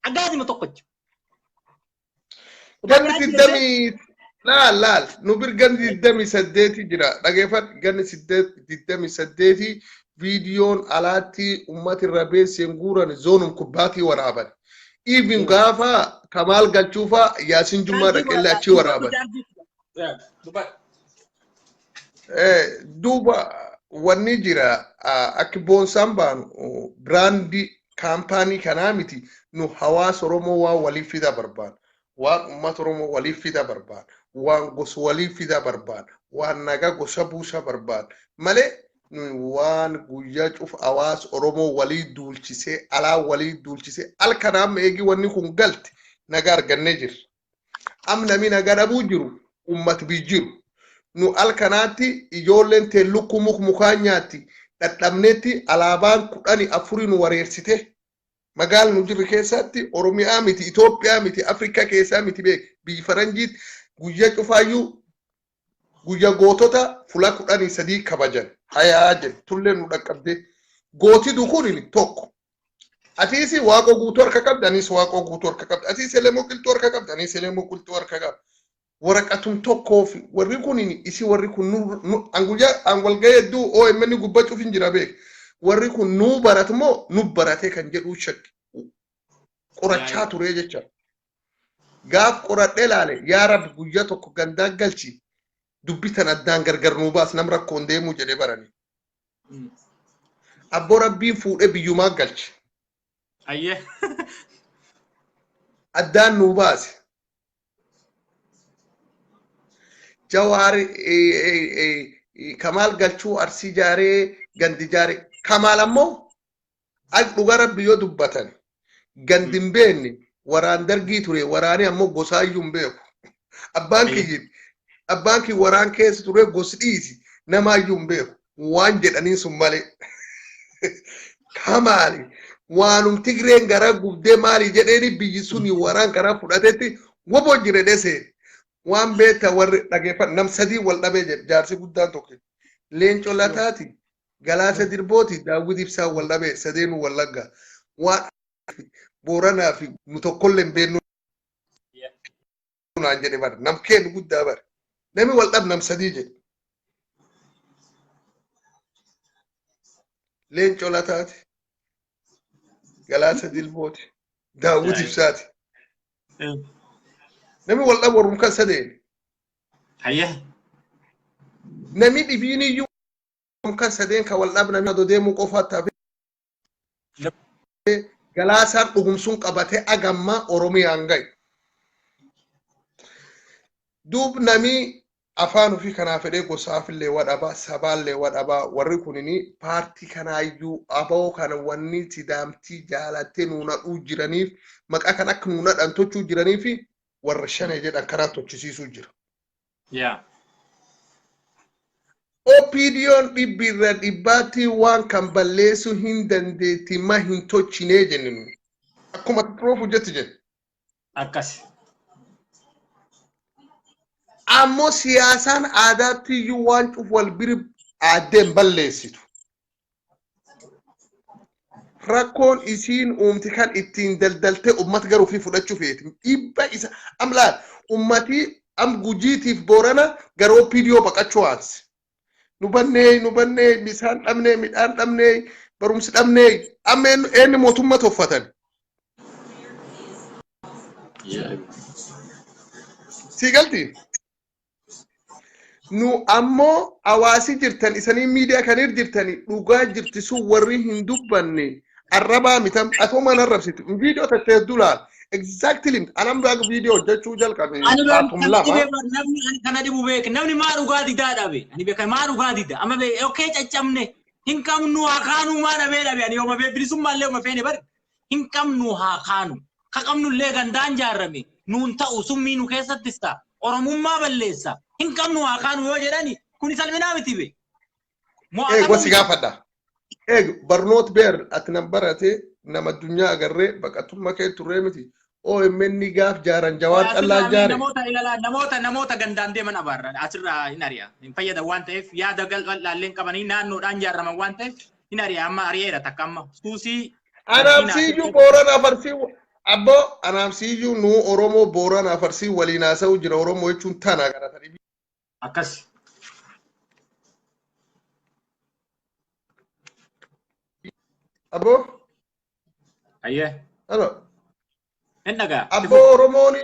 agaazima tokkocha. Ganni digdamii laal laal nu bir ganni 28 jira, dhageeffadhu, ganni 28 viidiyoon alaatti ummati irra beesseen guuran zoonum kubbaatii waraaban. Even gaafa Kamaal Galchuufaa Yaasin Jummaa dhaqeellee achii waraaban. Duuba wanni jira, akki boonsaan baanu biraandii kaampaanii kanaa miti, nu hawaasa Oromoo waan waliif fida barbaada. Waan uummata Oromoo waliif fida barbaada. Waan gosa waliif fida barbaada. Waan nagaa gosa buusa barbaada. Malee nuyi waan guyyaa cufa hawaasa Oromoo walii duulchisee, alaa walii duulchisee halkan amma eegi wanni kun galte nagaa argannee jirra. Am nami nagaa dhabuu jiru uummat bi jiru. Nu alkanaatti ijoolleen tee lukkuu muk mukaa nyaatti dhadhabneetti, alaabaan 14 nu wareersite. Magaala nu jirru keessatti, Oromiyaa miti, Itoophiyaa miti, Afrikaa keessaa miti, beek biyyi faranjiitti guyyaa cufaayyuu guyya gootota fula 13 kabajan. Hayaa jedhe tullee nu dhaqqabdee. Gooti dukuun tokko. Atiis Waaqoo Guutuu harka qabdi, anis Waaqoo Guutuu harka qabdi. Atiis Elemoo Qilxuu harka qabdi, anis Elemoo Qilxuu harka qabdi. Waraqatum tokkoof warri kun isi warri kun nu an guyyaa an walgahii hedduu OMN gubbaa cufin jira beek. Warri kun nu baratu moo nu baratee kan jedhu shakki qorachaa ture jecha. Gaaf qoradhee laale, yaa Rabbi guyyaa tokko gandaa galchi, dubbi tan addaan gargar nuu baas, nam rakkoon deemuu jedhee barani. Abboo Rabbiin fuudhee biyyumaa galche. Ayyee. Addaan nuu baase. Jawaar Kamaal Galchuu Arsii jaaree, gandi jaaree. Kamaal ammoo ak dhuga Rabbi yoo dubbatan gandi hin beekne, waraan Dargii ture, waraanee ammoo gosaayyuu hin beeku. Abbaan kiyyi, abbaan kiyya waraan keessa ture, gosi dhiisi namaayyuu hin beeku waan jedhaniin sun malee. Kamaali waanum Tigreen garaa gubdee maali jedheeni biyyi suni waraan karaa fudhatetti woboo jire dhesee waan beekta. Warri dhageeffadhu, nam sadii wal dhabee jedhe jaarsi guddaan tokko. Leencoo Lataati, Galaasa Dirbooti, Daawwit Ibsaa wal dhabee, sadeenuu Wallaggaa. Waan Booranaa fi nu tokkollee hin beeknu naan jedhe bara. Nam kennu guddaa bara. Nami wal dhab nam sadii jedhe. Leencoo Lataati, Galaasa Dilbooti, Daawwit Ibsaati. Nami wal dhab warrum kan sadeen. Nami dhibiin iyyuu kan sadeen kan wal dhab, nami adoo deemuu qofa tafe Galaasaan dhugumsuun qabatee agamma Oromiyaan gahe. Duub nami afaan ofii kanaa fedhee gosaafillee wadhabaa, sabaallee wadhabaa. Warri kunini paartii kanaayyuu aboo kana wanni Sidaamtii jaalattee nuunadhuu jiraniif, maqaa kan akka nuunadhan tochuu jiraniif, warra Shanee jedhan kanaa tochisiisuu jira. OPDOn dhibbi irra dhibbaatti waan kan balleessuu hin dandeetti, ma hin tochinee jenne nu. Akkuma xuroofu jetti jenne. Akkas. Ammoo siyaasaan aadaatti iyyuu waan cuf wal biri aaddeen balleessitu. Rakkoon isiin uumti kan ittiin daldaltee uummata garuu fi fudhachuu feeti. Dhibba isa am laal, uummatii am Gujiitiif Boorana gara OPDO baqachuu haansi. Nu bannee, nu bannee, bisaan dhabnee, midhaan dhabnee, barumsi dhabnee, amma eenyu mootummaa toffatan. Sii galti? Nu ammoo hawaasi jirtan isanii miidiyaa kan irra jirtani, dhugaa jirti sun warri hin dubbanne arrabaa mitam atoomaan arrabsitu viidiyoo tattee hedduu laal. Exactly, anam baga viidiyoo hojjechuu jalqabe Ani baatum kan 2. Dhibee bar namni ani kana dhibu beek, namni maa dhugaa didaa dhabe. Ani beeka maa dhugaa dida. Amma bee okee caccabne hin qabnu haa kaanuu, maa dhabee dhabe? Ani yooma bee bilisummaallee yooma feene bar hin qabnu haa kaanu. Ka qabnullee gandaan jaarrame nuun ta'u, summii nu keessattis ta'a. Oromummaa balleessa. Hin qabnu haa kaanu yoo jedhani, kuni salphinaa miti be. Eeg wasi gaafadha. Eeg barnoot beer ati nam barate, nama addunyaa agarree baqatummaa kee turree miti. OMN gaaf jaaran Jawaar callaa jaare. Namoota ilaalaa, namoota gandaan deeman abaarra asirraa hin ari'a. Hin fayyadan waan ta'eef, yaada gal'aalleen qabanii naannoodhaan jaaraman waan ta'eef hin ari'a. Amma ari'eera takka amma suusii. Anaaf siyyuu Booranaaf Arsii, abboo, anaaf siyyuu nuu Oromoo Booranaaf Arsii waliin haasa'u jira. Oromoo jechuun tana garatanii. Akkas. Abboo. Ayyee. Halo. Hin dhagaa. Abboo, Oromooni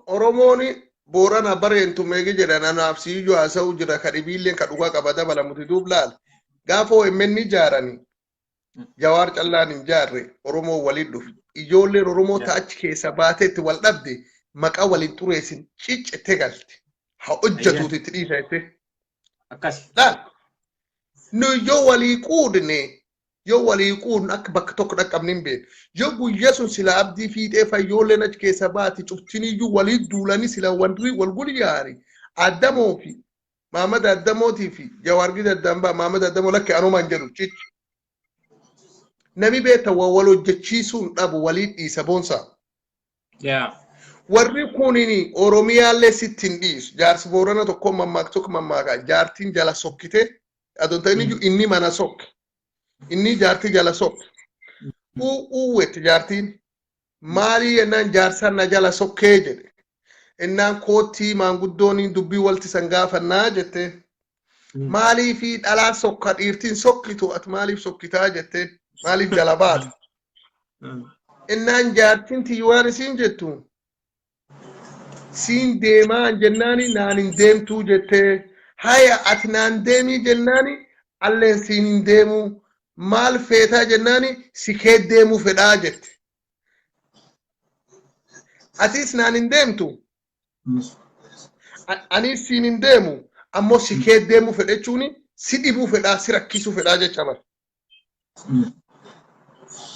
Oromooni Boorana bareentu meegi jedhan, anaaf siyyuu haasa'u jira, ka dhibiilleen ka dhugaa qaba dabalamuti. Duub laal, gaafa OMN ijaarani Jawaar callaan hin jaarre, Oromoo waliin dhufe. Ijoolleen Oromoo ta achi keessa baateetti wal dhabde maqaa waliin xureessin ciccite galte. Haa hojjetuuti itti dhiisa jettee. Akkas. Laal, nu yoo walii quudne, yoo walii quudne akka bakka tokko dhaqqabne hin beeknu. Yoo guyyaa sun sila Abdii Fiixee fayyoolleen achi keessa baate cuftiniyyuu walii duulanii sila warri wal gulyaani. Addamoo fi Maamad Addamootii fi Jawaar Gida addaan ba'a. Maamad Addamoo lakki anumaan jedhu cichi. Nami beekta waa wal hojjechiisuun dhabu walii dhiisa boonsaa. Warri kunini Oromiyaallee sitti hin dhiisu. Jaarsi Boorana tokko mammaak tokko mammaaka. Jaartiin jala sokkite. Adoon ta'in iyyuu inni mana sokke. Inni jaartii jala sokke. Uwwetti jaartiin. Maalii jennaan, jaarsaan na jala sokkee jedhe. Innaan koottii maanguddoon dubbii walti san gaafannaa jette. Maaliifi dhalaan sokka, dhiirtiin sokkitu, ati maaliif sokkitaa jette, maaliif jala baata? Innaan jaartiin tiyyu waan isiin jettu, siin deemaa jennaani naan hin deemtuu jettee, haya ati naan deemii jennaani alleen siin hin deemuu, maal feetaa jennaani si kee deemuu fedhaa jette. Atis naan hin deemtu, anis siin hin deemu. Ammoo si kee deemuu fedha jechuun si dhibuu fedhaa, si rakkisuu fedhaa jecha bara.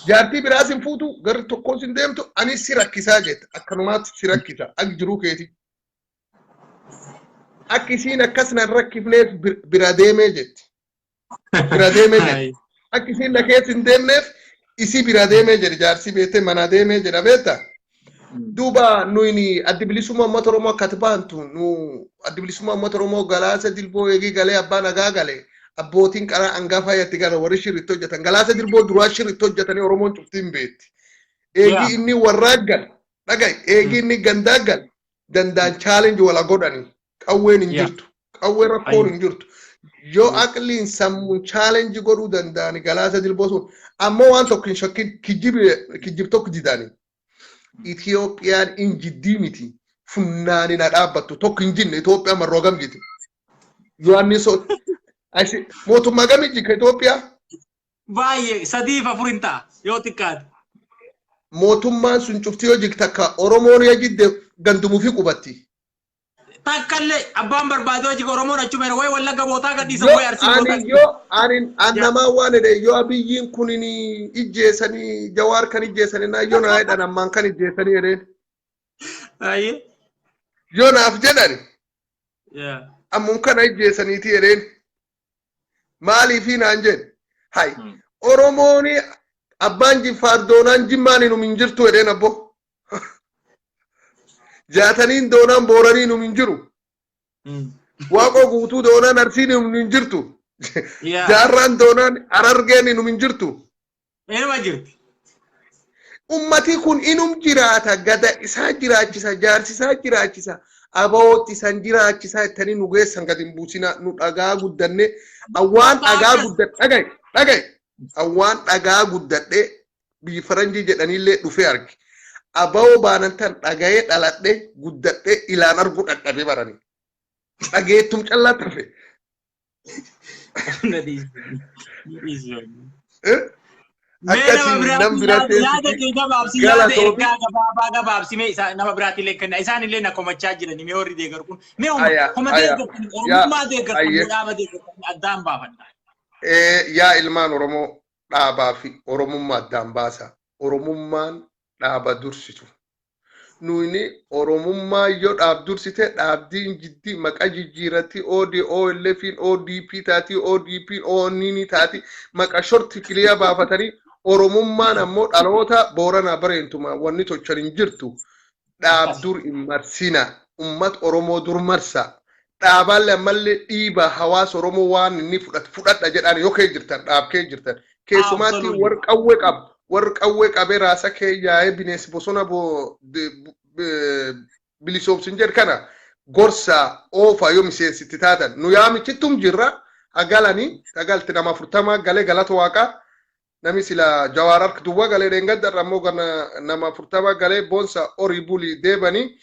Jaartii biraas hin fuutu, garri tokkoon sin deemtu, anis si rakkisaa jetta. Akkanumaatti si rakkisa akka jiruu keeti. Akka isiin akkas nan rakkifneef bira deemee jetti. Bira deemee jetti. Akka isiin na keessa hin deemneef isii bira deemee jedhe, jaarsi beektee mana deemee jedha beektaa. Duuba nuyi Addi Bilisummaa Uummata Oromoo akka ati baantu, nu Addi Bilisummaa Uummata Oromoo Galaasa Dilboo eegii galee, abbaa nagaa galee, abbootiin qaraa hangafaa yatti gala, warri shirritti hojjetan Galaasa Dilboo duraa shirritti hojjetanii Oromoon cuftii hin beekti. Eegii inni warraa gal dhaga'i, eegii inni gandaa gal danda'an challenge wala godhanii, qawween hin jirtu, qawwee rakkoon hin jirtu. Yoo aqliin sammuun challenge godhuu danda'ani Galaasa Dilboo sun ammoo waan tokko hin shakkin, kijib tokko didanii. Itoophiyaan in jiddii miti, funnaanin haa dhaabbattu, tokko hin jinne. Itoophiyaan marroo gam jiti. Yohaannis mootummaa gami jika Itoophiyaa? Baay'ee, sadiif afur hin ta'a yoo xiqqaate. Mootummaan sun cufti yoo jigte akka Oromoon yoo jidde gandumuu fi qubatti. Takkallee abbaan barbaade hojii Oromoon achuma jira, wayi Wallagga bootaa gadhiisan, Yoo wayi Arsii bootaa. Ani yoo ani an namaa waan jedhe, yoo Abiyyiin kun ijjeessanii, Jawaar kan ijjeessanii naa yoo naa jedhan, ammaan kan ijjeessanii jedheen. Baay'ee. Yoo naaf jedhan ammum kana ijjeessaniiti jedheen. Maaliifi naan jedhe, hay Oromoon abbaan Jiffaar doonaan Jimmaan hinum hin jirtu jedheen, abbo. Jaataniin doonaan Booranii hinum hin jiru. Waaqoo Guutuu doonaan Arsiin hinum hin jirtu. Jaarraan doonaan Harargeen hinum hin jirtu. Inuma jirti. Ummati kun inum jiraata, gada isaa jiraachisa, jaarsi isaa jiraachisa, abawootti isan jiraachisa jettanii nu geessan gadi hin buusinaa. Nu dhagaa guddanne, awwaan dhagaa guddadhe, dhaga'i dhaga'i, awwaan dhagaa guddadhe, biyyi faranjii jedhaniillee dhufee arge. Abawoo baanan tan dhaga'ee dhaladhe guddadhe, ilaan arguu dhadhabe barani. Dhageettum callaa tafe. Na dhiisi. Na dhiisi. Eh? Mee Akkasii nama nam biraatti bira yaada yaada teessisi. kee gabaabsi, yaada Galatoomi. ergaa gabaabaa gabaabsi, mee isaa nama biraatti illee kenna, isaan illee na komachaa jirani. Mee warri deeggaru kun mee homa Aya, homa aya. deeggartan Yaa, Oromummaa deeggartan ayyee. moo dhaaba deeggartan addaan baafanna. Yaa ilmaan Oromoo, dhaabaa fi Oromummaa addaan baasa. Oromummaan dhaaba dursitu. Nuyini Oromummaa yoo dhaab dursite, dhaabdiin jiddi maqa jijjiirratti, OD OLFin ODP taati, ODP ONN taati, maqa shorti kiliya baafatanii. Oromummaan ammoo dhaloota Booranaa bareentuma wanni tochan hin jirtu. Dhaab dur hin marsina. Ummat Oromoo dur marsa. Dhaabaallee ammallee dhiibaa hawaasa Oromoo waan inni fudhatu fudhadha jedhaan, yoo kee jirtan dhaab kee jirtan. Keessumaatti warri qawwee qabu, warri qawwee qabee raasa kee yaa'ee bineensi bosona bilisoomsin jedhu kana gorsa oofa yoo miseensitti taatan. Nu yaamichittum jirra hagalanii sagalti nama 40 galee, galata waaqaa. Nami sila Jawaar harka duwwaa galee, dheengaddarra ammoo gana nama 40 galee. Boonsa horii bulii deebanii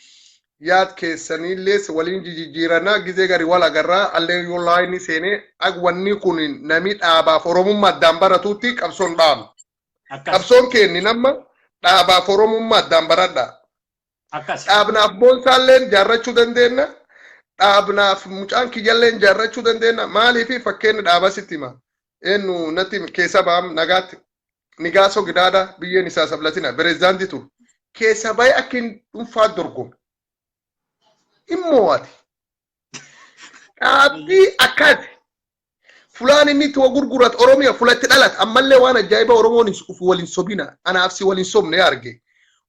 yaad keessaniillee waliin jijjiiranaa, gizee gari wal agarraa allee yoo laayinii seenee ag wanni kun nami dhaabaaf Oromummaa addaan baratuutti qabsoon dhaabu. Qabsoon keenni nama dhaabaaf Oromummaa addaan baradha. Dhaabnaaf boonsaalleen jaarrachuu dandeenya. Dhaabnaaf mucaan kiyyalleen jaarrachuu dandeenya. Maaliif fakkeenya dhaaba sitti hima. Eenyu natti keessa ba'am nagaatti. Nigaasoo Gidaada, biyyeen isaa sablatina pireezidaantii ture. Keessa ba'ee akka hin dhuunfaa dorgome. Hin mo'ate. Dhaabbii akkaati. Fulaan inni itti gurgurat Oromiyaa fulatti dhalate ammallee waan ajaa'iba, Oromoon uf waliin sobina, anaaf si waliin sobne arge.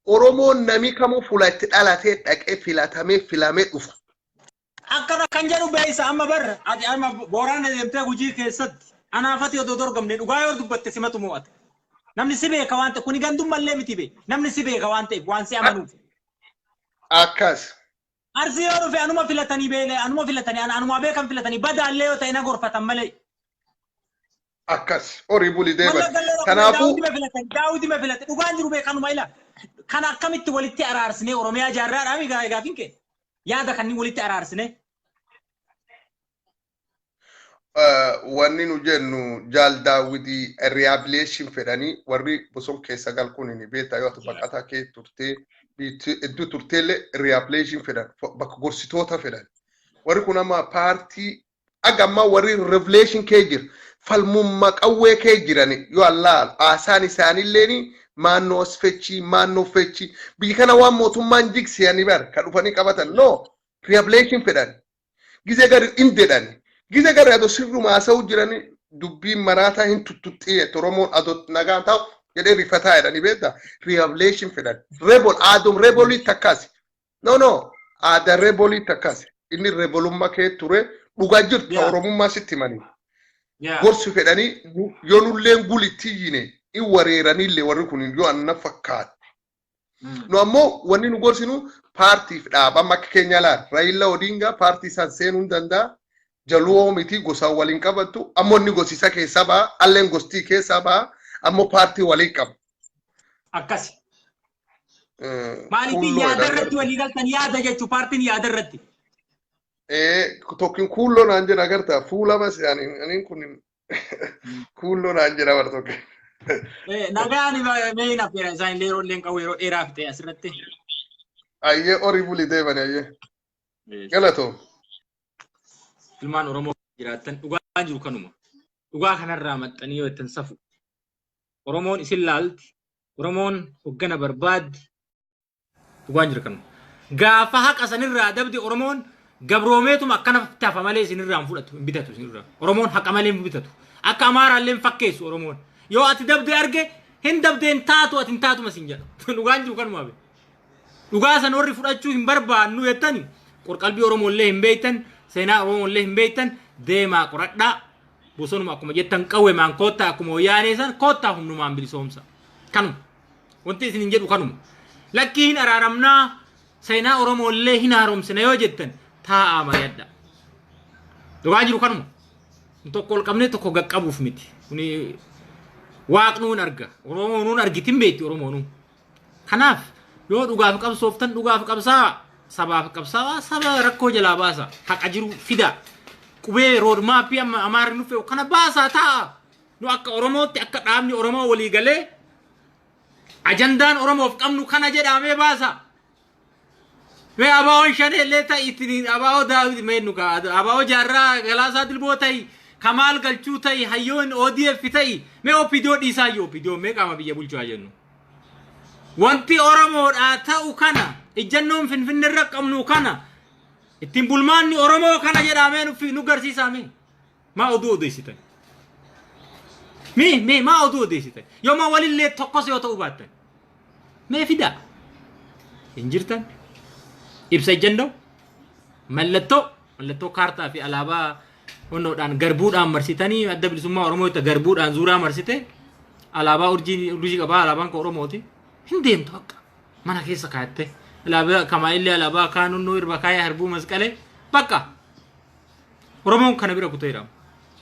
Oromoon nami kamuu fula itti dhalatee dhaqee filatamee filamee dhufa. Akkana kan jedhu beeysa, amma bar ati amma Boorana deemtee Gujii keessatti anaafati odoo dorgomne, dhugaa yoo dubbatte simatu mo'ata. Namni si beeka waan ta'eef, kuni gandummallee miti be, namni si beeka waan ta'eef waan si amanuuf. Akkas. Arsii yoo dhufe anuma filatanii beele, anuma filatanii, anuma beekan filatanii, badaallee yoo ta'e na gorfatan malee. Akkas. Horii bulii deeban. Wallagga illee yoo dhufe Kanaafuu Daawudima filatanii, Daawudima filate, dhugaan jiru beekanuma ila. Kana akkamitti walitti araarsinee Oromiyaa ijaarraadhaa mi gaafin kee? Yaada kanneen walitti araarsinee. Wanni nu jennu, Jaal Daawwitii rehabilitation fedhanii warri boson keessa gal kun ni beektaa, yoo ati baqataa kee turtee hedduu turteellee rehabilitation fedhan, bakka gorsitoota fedhan. Warri kun amma paartii aga ammaa warri revelation kee jira. Falmummaa qawwee kee jiran yoo allaal haasaan isaanilleen maannoo as fechii maannoo fechii biyya kana waan mootummaan jigsiyanii bar ka dhufanii qabatan no revelation fedhan. Gizee gari hin dedhan. Gizee gari adoo sirruma haasa'uu jiranii dubbiin maraataa hin tuttuxxee Oromoon adoo nagaan ta'u jedhee rifataa jedhanii beektaa revelation fedhan. Rebel aadum rebelii takkaasi. No, no, aadaa rebelii takkaasi. Inni rebelummaa kee ture dhugaa jirtu Oromummaa sitti himanii. Gorsi fedhanii yoo nulleen gulitti yine in wareeranillee warri kun yoo anna fakkaatu. Nu ammoo wanni nu gorsinu paartiif dhaaba amma akka keenya laal Raila Odinga paartii isaan seenuu hin danda'a. Jaluwoo miti gosaan waliin qabattu ammoo inni gosisa keessaa ba'a alleen gostii keessaa ba'a ammoo paartii waliin qaba. Akkasi. Maaliif yaada irratti walii galtan yaada jechuun paartiin yaada irratti. Tokkin kuulloo naan jedha agartaa fuula mas ani kun kuulloo naan jedha bar tokko. Nagaan mee hin affeera isaan illee yeroo illee qabu yeroo dheeraa fixe asirratti. Ayyee horii bulii deemani ayyee. Galatoo. Ilmaan Oromoo jiraattan dhugaan jiru kanuma. Dhugaa kanarraa maxxanii yoo ittiin safu. Oromoon isin laalti. Oromoon hoggana barbaaddi. Dhugaan jiru kanuma. Gaafa haqa sanirraa dabdi Oromoon gabroomeetuma akkana tafa malee isinirraa hin fudhatu hin bitatu isinirraa. Oromoon haqa malee hin bitatu. Akka Amaaraallee hin fakkeessu Oromoon. Yoo ati dabde arge hin dabdeen taatu ati hin taatuma sin jedha. Dhugaan jiru kanuma be. Dhugaa san warri fudhachuu hin barbaannu jettani qorqalbii Oromoollee hin beektan seenaa Oromoollee hin beektan deemaa qoradhaa. Bosonuma akkuma jettan qawwemaan koottaa akkuma wayyaanee san koottaa humnumaan bilisoomsa. Kanuma. Wanti isin hin jedhu kanuma. Lakkii hin araaramnaa seenaa Oromoollee hin haaromsina yoo jettan taa'aa mari'adha. Dhugaa jiru kanuma. Tokko ol qabnee tokko gaqqabuuf miti. Kuni waaqnuun arga. Oromoonuun argitin beekti Oromoonuu. Kanaaf yoo dhugaaf qabsooftan dhugaaf qabsaa sabaaf qabsaa saba rakkoo jalaa baasa haqa jiru fida. Qubee roadmapii amma Amaarri nu fe'u kana baasaa taa'a. Nu akka Oromootti akka dhaabni Oromoo walii galee ajandaan Oromoof qabnu kana jedhamee baasa. Mee abaa'oon shanee illee ta'i ittiin abaa'oo Daawit mee nu kaa abaa'oo jaarraa Galaasaa Dilboo ta'i Kamaal Galchuu ta'i hayyoon ODF ta'i mee OPDO dhiisaa iyyuu OPDO mee qaama biyya bulchaa jennu. Wanti Oromoodhaa ta'u kana ijjannoon Finfinne irra qabnu kana ittiin bulmaanni Oromoo kana jedhamee nu garsiisaa mee maa oduu odeessitan. Mee mee maa oduu odeessitan yoo maa walillee tokkos yoo ta'uu baattan mee fidaa hin jirtan ibsa ejjennoo mallattoo kaartaa fi alaabaa honnoodhaan garbuudhaan marsitanii adda bilisummaa Oromoo itti garbuudhaan zuuraa marsite alaabaa urjii qabaa alaabaan kan Oromooti hin deemtu akka mana keessa kaayatte alaabaa kamaa'illee alaabaa kaan honnoo irba kaaya harbuu masqalee bakka Oromoon kana bira kuteera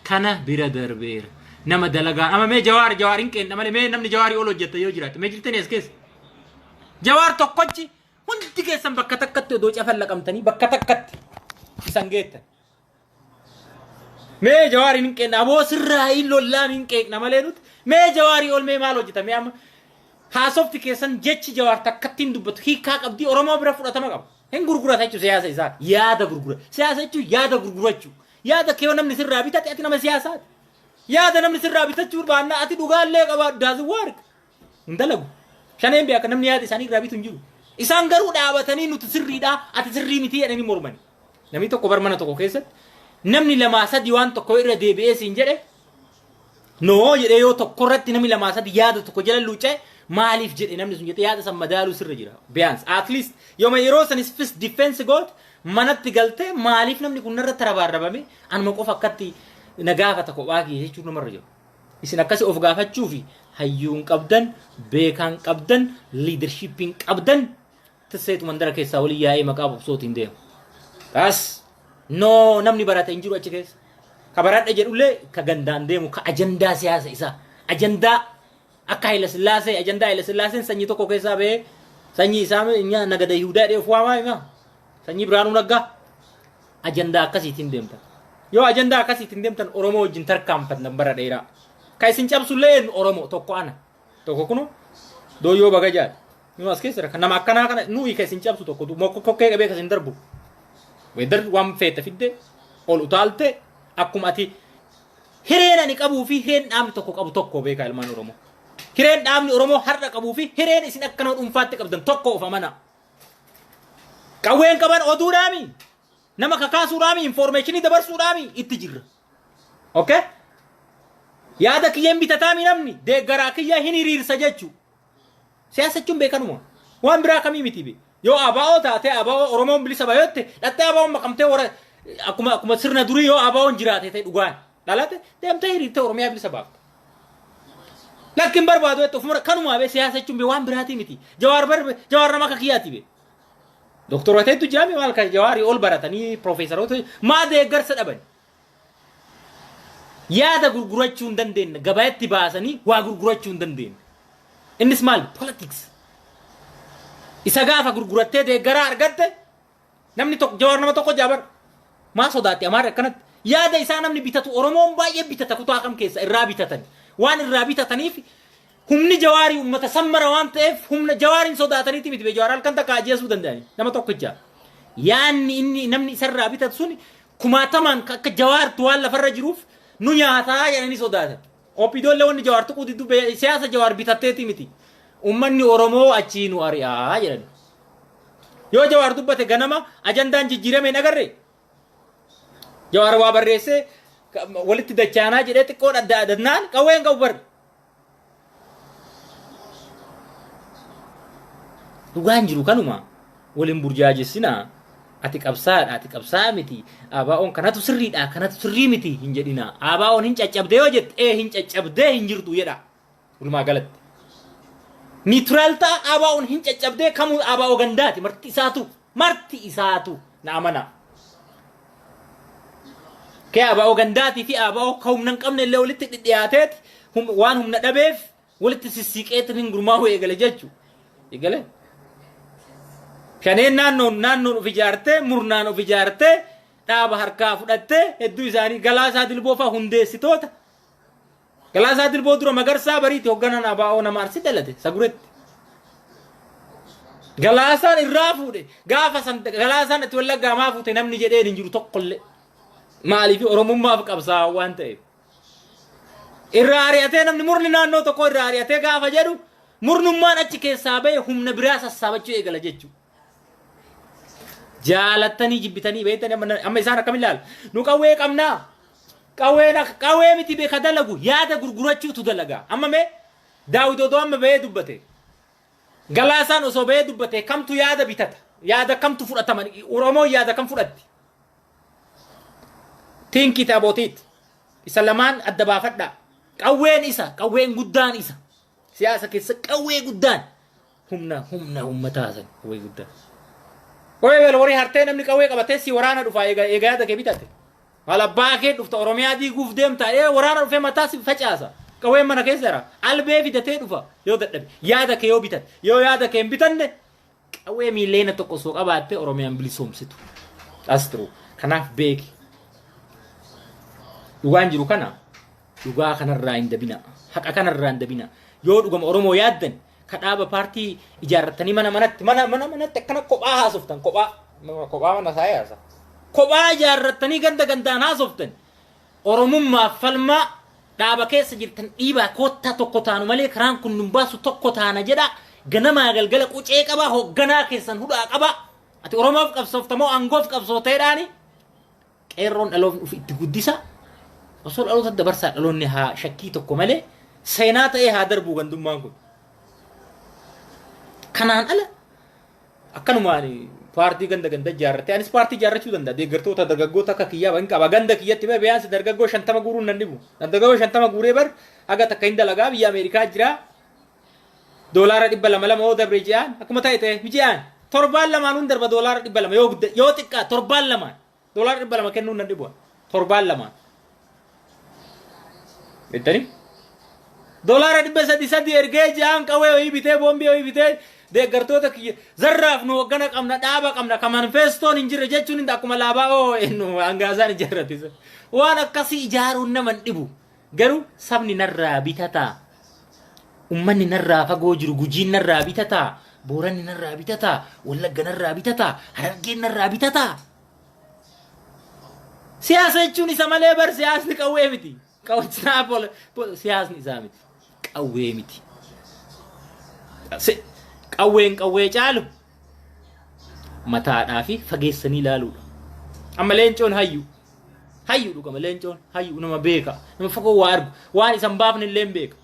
kana bira darbeera nama dalagaa amma mee Jawaar hin qeenna malee mee namni Jawaarii ol hojjetta yoo jiraatte mee jirtanii as keessa Jawaar tokkochi hundi keessan bakka takkatti odoo cafallaqamtanii bakka takkatti isan geettan. Mee Jawaarii hin qeenna aboo sirraa hin lollaan hin qeeqna malee nuti mee Jawaarii ol mee maal hojjeta mee amma haasofti keessan jechi Jawaar takkatti hin dubbatu hiikaa qabdii Oromoo bira fudhatama qaba. Hin gurgurata jechuun siyaasa isaa yaada gurgura siyaasa jechuun yaada gurgurachuu yaada kee namni sirraa bitate ati nama siyaasaati. Yaada namni sirraa bitachuu barbaanna ati dhugaallee qabaadhu doesn't work. Hin dalagu. Shaneen beeka namni yaada isaanii irraa bitu hin jiru. Isaan garuu dhaabatanii nuti sirriidha ati sirrii miti jedhanii mormani. Namni tokko bar mana tokko keessatti namni lamaa sadi waan tokko irra deebi'ee siin jedhe noo jedhee yoo tokko irratti namni lamaa sadi yaada tokko jala luuca'e maaliif jedhe namni sun jedhee yaada san madaaluu sirra jira. Biyaans at least yooma yeroo sanis fis defense goot manatti galtee maaliif namni kun narratti rabaarrabame anuma qofa akkatti na gaafata kophaa kiyya jechuun namarra jiru. Isin akkasi of gaafachuu fi hayyuun qabdan, beekaan qabdan, leadershipiin qabdan tisseetu mandara keessaa walii yaa'ee maqaa bobsootiin deema. Taas no namni barate hin jiru achi keessa. Ka baradhe jedhullee ka gandaan deemu ka ajandaa siyaasa isaa. Ajandaa akka Haayila Sillaasee ajandaa Haayila Sillaaseen sanyii tokko keessaa bahee sanyii isaa nagada Yihudaa jedhee of waamaa himaa. Sanyii Biraanuu Naggaa. Ajandaa akkasiitiin deemtan. Yoo ajandaa akkasiitiin deemtan Oromoo wajjin tarkaanfatan bara dheeraa. Ka isin cabsullee eenyu Oromoo tokko ana. Tokko kunu dooyyoo bagajaadha. Nu as keessa jira. Nama akkanaa kana nuyi ka isin cabsu tokko kokkee qabee ka isin darbu. Weedar waan feete fidde ol utaalte akkuma ati hireen ani qabuu fi hireen dhaabni tokko qabu tokko beekaa ilmaan Oromoo. Hireen dhaabni Oromoo har'a qabuu fi hireen isin akka nama dhuunfaatti qabdan tokko of amana. Qawween qaban oduudhaami. Nama kakaasuudhaami, information dabarsuudhaami itti jirra. Okay? Yaada kiyyeen bitataami namni deeggaraa kiyya hin hiriirsa jechuu. Siyaasa jechuun beekanuma. Waan biraa kamii miti be. Yoo ABO taate ABO Oromoon bilisa bayotte dhattee ABOon makamtee warra akkuma sirna durii yoo ABOon jiraate ta'e dhugaan dhalate deemtee hiriirtee Oromiyaa bilisa baafta. Lakki hin barbaadu jette ofuma kanumaa be siyaasa jechuun be waan biraatii miti. Jawaar bar Jawaar nama akka kiyyaati be. Doktoroota hedduu jiraame maal kan Jawaarii ol baratanii piroofeesaroota maa deeggarsa dhaban. Yaada gurgurachuu hin dandeenye gabaatti baasanii waa gurgurachuu hin dandeenye. Innis maal? Politics. Isa gaafa gurgurattee deeggaraa argatte namni tokko Jawaar nama tokko jaabar maa sodaatti Amaarri akkanatti yaada isaa namni bitatu Oromoon baay'ee bitata kutaa kam keessa irraa bitatan waan irraa bitataniif humni Jawaarii uummata sammara waan ta'eef humna Jawaariin sodaataniiti miti Jawaar halkan takka ajjeesuu danda'ani nama tokkicha yaanni inni namni isarraa bitatu sun kumaatamaan akka Jawaartu waan lafarra jiruuf nu nyaataa jedhanii sodaatan. OPDOllee wanni Jawaar tuquu diddu siyaasa Jawaar bitatteeti miti. Uummanni Oromoo achii nu ari'aa jedhan. Yoo Jawaar dubbate ganama ajandaan jijjiirame hin agarre. Jawaar waa barreessee walitti dachaanaa jedhee xiqqoo dhaddaadannaan qawween qabu bar. Dhugaan jiru kanuma waliin burjaajessinaa. Ati qabsaadha, ati qabsaa miti. ABO'n kanatu sirriidha, kanatu sirrii miti hin jedhina. ABO'n hin caccabdee yoo jette, ee hin caccabdee hin jirtu jedha. Walumaa galatti. Neutral ta'a ABO'n hin caccabdee kamuu ABO gandaati marti isaatu marti isaatu na amana. Kee ABO gandaatii fi ABO ka humna hin qabne illee walitti dhidhiyaateeti waan humna dhabeef walitti sissiiqeetiin hin gurmaa'uu eegale jechu. Eegale. Shaneen naannoon naannoon of ijaartee murnaan of ijaartee dhaaba harkaa fudhattee hedduu isaanii Galaasaa Dilboo fa'aa hundeessitoota. Galaasaa Dilboo dura Magarsaa Bariiti hoogganaan ABO nama Arsii dhalate Saguretti. Galaasaan irraa fuudhe gaafa san Galaasaan itti Wallaggaa maa fuute namni jedheen hin jiru tokkollee. Maaliif Oromummaaf qabsaa'aa waan ta'eef. Irraa ari'atee namni murni naannoo tokko irraa ari'atee gaafa jedhu murnummaan achi keessaa bahe humna biraa sassaabachuu eegala jechuudha. Jaalattanii jibbitanii beektanii amma isaan akkam ilaala? Nu qawwee qabnaa. Qawween qawwee miti beeka dalagu yaada gurgurachuutu dalaga. Amma mee Daawit odoo amma bahee dubbate. Galaasaan osoo bahee dubbate kamtu yaada bitata? Yaada kamtu fudhatama? Oromoon yaada kam fudhatti? Think it about it. Isa lamaan adda baafadhaa. Qawween isa, qawween guddaan isa. Siyaasa keessa qawwee guddaan humna humna uummataa san qawwee guddaan. Qawwee beel horii hartee namni qawwee qabatee si waraana dhufa eega eega yaada kee bitate. Maal abbaa kee dhufta Oromiyaa diiguuf deemta ee waraana dhufee mataa si facaasa. Qawween mana keessa jira. Albee fidatee dhufa yoo dadhabe. Yaada kee yoo bitate. Yoo yaada kee hin bitanne qawwee miileena tokko osoo qabaattee Oromiyaan bilisoomsitu. That's true. Kanaaf beeki. Dhugaan jiru kana dhugaa kanarraa hin dabina. Haqa kanarraa hin dabina. Yoo dhugama Oromoo yaaddan ka dhaaba paartii ijaarrattanii mana manatti mana mana manatti akkana kophaa haasoftan kophaa kophaa mana isaa yaasa. Kophaa ijaarrattanii ganda gandaan haasoftan Oromummaaf falmaa dhaaba keessa jirtan dhiibaa koottaa tokko taanu malee karaan kun nun baasu tokko taana jedha ganamaa galgala qucee qabaa hoogganaa keessan hudhaa qabaa ati Oromoof qabsoofta moo aangoof qabsooteedhaani qeerroon dhaloofni ofi itti guddisa osoo dhaloota dabarsaa dhaloonni haa shakkii tokko malee seenaa ta'ee haa darbuu gandummaan kun. Kanaan ala akkanumaan paartii ganda ganda ijaarrattee anis paartii ijaarrachuu danda'a deeggartoota dargaggoota akka kiyyaa hin qaba ganda kiyyatti bee biyaansi dargaggoo 50 guuruun nan dhibu dargaggoo 50 guuree bar haga takka hin dalagaa biyya Ameerikaa jira doolaara 200 lama yoo dabre ji'aan akkuma ta'e ta'e ji'aan torbaan lamaan hun darba doolaara 200 yoo gudda yoo xiqqaa torbaan lamaan doolaara 200 kennuun nan dhibu torbaan lamaan beektanii doolaara 300 ergee ji'aan qawwee wayii bitee boombii wayii bitee deeggartoota kiyya zarraaf nu hoggana qabna dhaaba qabna ka manifestoon hin jirre jechuun hin akkuma laabaa oo nu hangaasaan ijaarratisa waan akkasii ijaaruun nama hin dhibu garuu sabni narraa bitataa ummanni narraa fagoo jiru Gujiin narraa bitataa Booranni narraa bitataa Wallagga narraa bitataa Harargeen narraa bitataa. Siyaasa jechuun isa malee bar siyaasni qawwee miti. Qawwee siyaasni isaa miti. Qawwee miti. Qawween qawwee caalu mataadhaa fi fageessanii ilaaluudha. Amma leencoon hayyu. Hayyu dhugama leencoon hayyu nama beeka. Nama fagoo waa argu. Waan isan baafne illee beeka.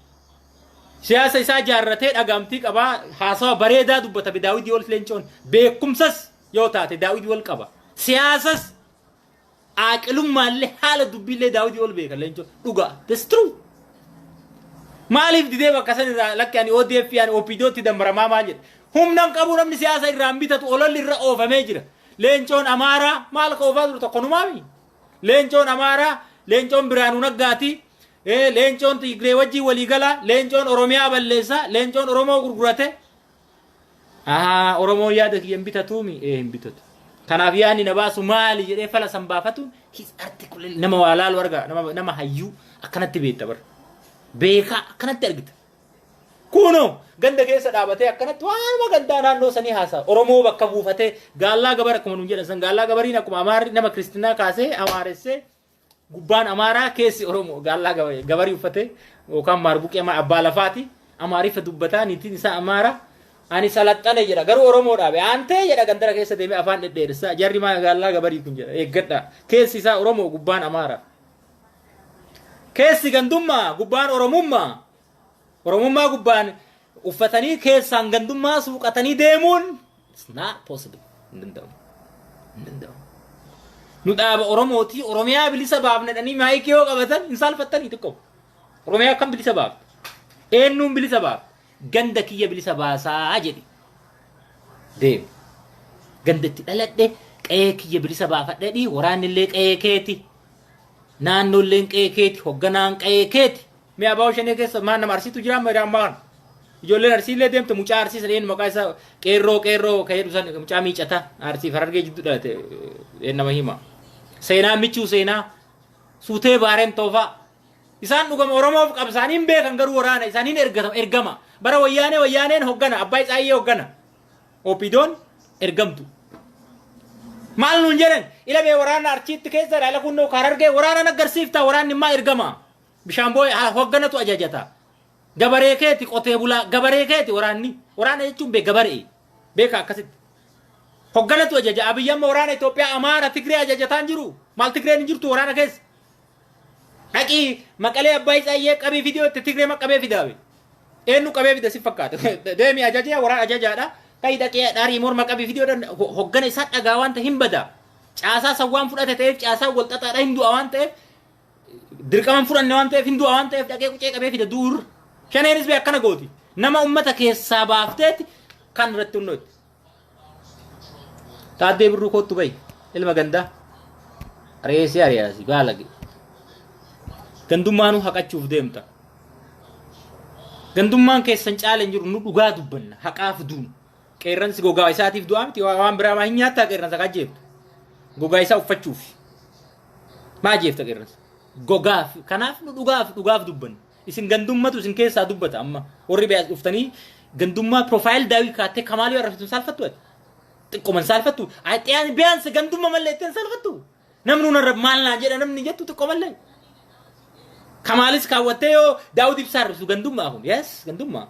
Siyaasa isaa jaarratee dhagaamtii qabaa haasawa bareedaa dubbata Daawidii ol leencoon. Beekumsas yoo taate Daawidii ol qaba. Siyaasas aaqilummaallee haala dubbiillee Daawidii ol beeka leencoon. Dhugaa. That's true. Maaliif didee bakka san irraa lakki ani ODF ani OPDOtti dammaramaa maal jedhe. Humna hin qabu namni siyaasa irraa hin bitatu ololli irra oofamee jira. Leencoon Amaaraa maal ka oofaa ture tokko numaami. Leencoon Amaaraa, leencoon Biraanuu Naggaati, leencoon Tigree wajjin walii gala, leencoon Oromiyaa balleessa, leencoon Oromoo gurgurate. Ahaa, Oromoon yaada kiyya hin bitatuumi? Ee hin bitatu. Kanaaf yaadni na baasu maali jedhee fala san baafatuun his articulate nama waa laalu arga nama hayyuu akkanatti beekta bara. Beekaa akkanatti argita. Kunoo ganda keessa dhaabatee akkanatti waanuma gandaa naannoo sanii haasa'a. Oromoo bakka buufatee gaallaa gabar akkuma nuun jedhan san gaallaa gabariin akkuma Amaarri nama kiristinaa kaasee amaaressee gubbaan Amaaraa keessi Oromoo gaallaa gabarii uffatee yookaan maarbuqee abbaa lafaati Amaariffa dubbataa niitiin isaa Amaara ani salaxxane jedha garuu Oromoo dhaabe aantee jedha gandara keessa deemee afaan dhedheeressaa jarri maa gaallaa gabarii kun jedha eeggadha keessi isaa Oromoo gubbaan Amaara. Keessi gandummaa gubbaan Oromummaa. Oromummaa gubbaan uffatanii keessaan gandummaa suuqatanii deemuun it's not possible. Hin danda'amu. Hin danda'amu. Nu dhaaba Oromootii Oromiyaa bilisa baafna jedhanii maayikii yoo qabatan hin saalfattanii xiqqoo. Oromiyaa akkam bilisa baafte? Eenyuun bilisa baafte? Ganda kiyya bilisa baasaa jedhi. Deemi. Ganda itti dhaladhe qe'ee kiyya bilisa baafadhe waraanni illee qe'ee keeti. Naannoolleen qe'ee keeti. Hogganaan qe'ee keeti. Mee abaa'oo shanee keessa maal nama arsiitu jira amma ammaa kana. Ijoolleen arsiillee deemte mucaa arsii san eenyu maqaa isaa qeerroo qeerroo kan jedhu san mucaa miicata arsii harargee jidduu dhalate nama hima. Seenaa michuu seenaa suutee baareen toofaa. Isaan dhugama Oromoof qabsaanii hin beekan garuu waraana isaaniin ergama. Bara wayyaanee wayyaaneen hoggana abbaa isaayyee hoggana. OPDOn ergamtu. Maal nuun jedhan ila bee waraana archiitti keessa ila kunnoo harargee waraana agarsiifta waraanni immaa ergama. Bishaan boo'ee hogganatu ajajata. Gabaree keeti qotee bulaa gabaree keeti waraanni. Waraana jechuun bee gabaree beeka akkasitti. Hogganatu ajaja Abiyyi amma waraana Itoophiyaa Amaara Tigree ajajataan jiru. Maal Tigreen hin jirtu waraana keessa. Dhaqii maqalee abbaa isaayyee qabii fidiyoo itti Tigree qabee fidaabe. Eenyu qabee fida si fakkaata. Deemi ajajee waraana ajajaadha. Ka'i dhaqee dhaarii morma qabii fidiyoo hoggana isaa dhagaa waan ta'e hin bada. Caasaa san waan fudhate ta'eef caasaa wal xaxaadha hin du'a waan ta'eef dirqama fudhanne waan ta'eef hin du'a waan ta'eef dhaqee qucee qabee fida duur. Shaneenis bee akkana gooti. Nama ummata keessaa baafteetti kan irratti hundooti. Taaddee birruu kottu bahi ilma gandaa. Reesee ariyaasi baalage. Gandummaanuu haqachuuf deemta. Gandummaan keessan caala hin jiru nu dhugaa dubbanna haqaaf duuna. Qeerransi gogaa isaatiif du'aa miti waan biraa maa hin nyaattaa qeerransa kaa jeeftu. Gogaa isaa uffachuuf. Maa jeefta qeerransa? Gogaaf kanaaf nu dhugaaf dhugaaf dubbanna. Isin gandummatu isin keessaa dubbata amma warri biyya dhuftanii gandummaa profile daawii kaattee kamaalii arrabsitu saalfattu ati. Xiqqooman saalfattu. Xiyaan biyaansa gandumma mallee ittiin saalfattu. Namni nun arrab maal naa jedha namni jettu xiqqoo mallee. Kamaalis kaawwattee yoo Daawud Ibsaa arrabsitu gandummaa kun. Yes gandummaa.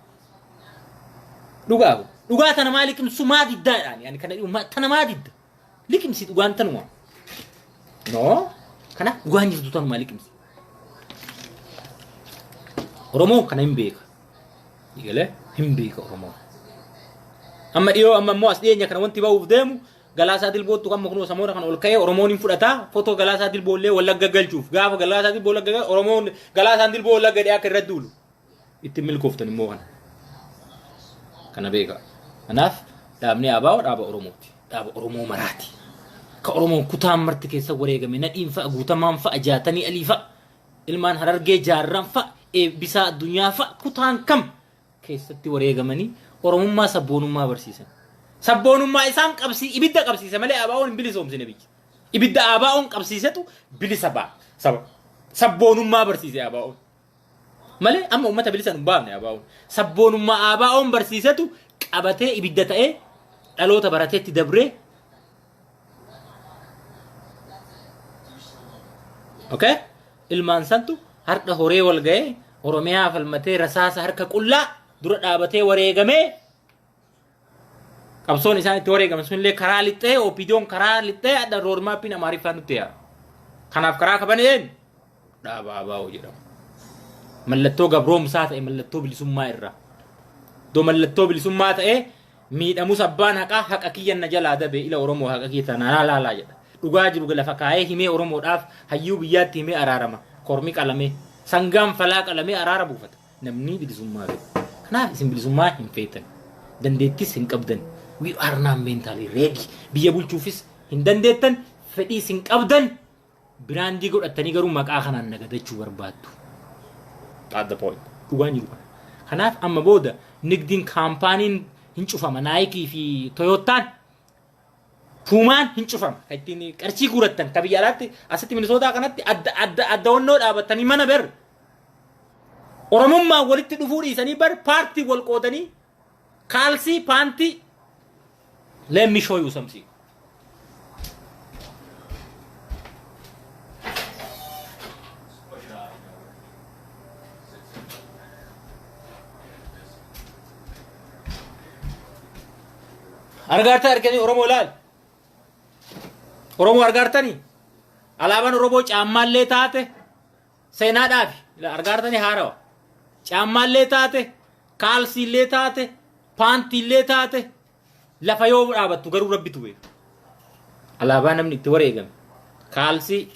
Dhugaa kun. Dhugaa tana maa liqimsu maa diddaadhaan yani kana tana maa didda. Liqimsi dhugaan tanuma. No. Kana dhugaan jirtu tanuma liqimsi. Oromoon kana hin beeka. Egalee hin beeka Oromoon. Amma dhiyoo amma immoo as dhiyeenya kana wanti ba'uuf deemu Galaasaa Dilboottu kan kunoo samoona kana ol ka'ee Oromoon hin fudhataa footoo Galaasaa Dilboollee Wallagga galchuuf gaafa Galaasaa Dilboo Wallagga gal Oromoon Galaasaan Dilboo Wallagga dhee akka irra duulu itti milkooftan immoo kana. Kana beeka. Kanaaf dhaabni ABO dhaaba Oromooti. Dhaaba Oromoo maraati. Ka Oromoon kutaan marti keessa wareegame nadhiin fa'a guutamaan fa'a jaatanii alii fa'a ilmaan harargee jaarran fa'a eebbisaa addunyaa fa'a kutaan kam keessatti wareegamanii Oromummaa sabboonummaa barsiisan. Sabboonummaa isaan qabsii ibidda qabsiise malee ABO'n hin bilisoomsine biyya. Ibidda ABO'n qabsiisetu bilisa ba'a saba. Sabboonummaa barsiise ABO'n. Malee amma uummata bilisa hin baafne ABO'n. Sabboonummaa ABO'n barsiisetu qabatee ibidda ta'ee dhaloota barateetti dabree Okay? Ilmaan santu har'a horee wal ga'ee Oromiyaa falmatee rasaasa harka qullaa dura dhaabatee wareegamee qabsoon isaan itti wareegaman sunillee karaa lixxee OPDOn karaa lixxee adda roadmappiin Amaariffaan nutti yaa'a. Kanaaf karaa kabaneen dhaaba ABO jedhama. Mallattoo gabroomsaa ta'e mallattoo bilisummaa irraa. Iddoo mallattoo bilisummaa ta'e miidhamus abbaan haqaa haqa kiyyan na jalaa dabe ila Oromoo haqa kiyya tanaa laalaa jedha. Dhugaa jiru lafa kaayee himee Oromoodhaaf hayyuu biyyaatti himee araarama. Kormi qalamee sangaan falaa qalamee araara buufata. Namni bilisummaa fedha. Kanaaf isin bilisummaa hin feetan. Dandeettis hin qabdan. We are not mentally ready. Biyya bulchuufis hin dandeettan. Fedhiis hin qabdan. Brand godhatanii garuu maqaa kanaan nagadachuu barbaaddu. That's the point. Dhugaan jiru kana. Kanaaf amma booda nigdiin kaampaaniin hin cufama. Nike fi Toyotaan Pumaan hin cufama. Kan ittiin qarshii guurattan ka biyya alaatti asitti Minisootaa kanatti adda adda adda wannoo dhaabatanii mana ber. Oromummaan walitti dhufuu dhiisanii bar paartii wal qoodanii kaalsii paantii. Let me show you something. Argaartaa arganii Oromoo ilaali. Oromoo argaartanii alaabaan Oromoo caammaallee taate seenaadhaafi argaartanii haarawa. Caammaallee taate, kaalsiillee taate, paantiillee taate lafa yoo dhaabattu garuu rabbitu beeka. Alaabaa namni itti wareegame kaalsii,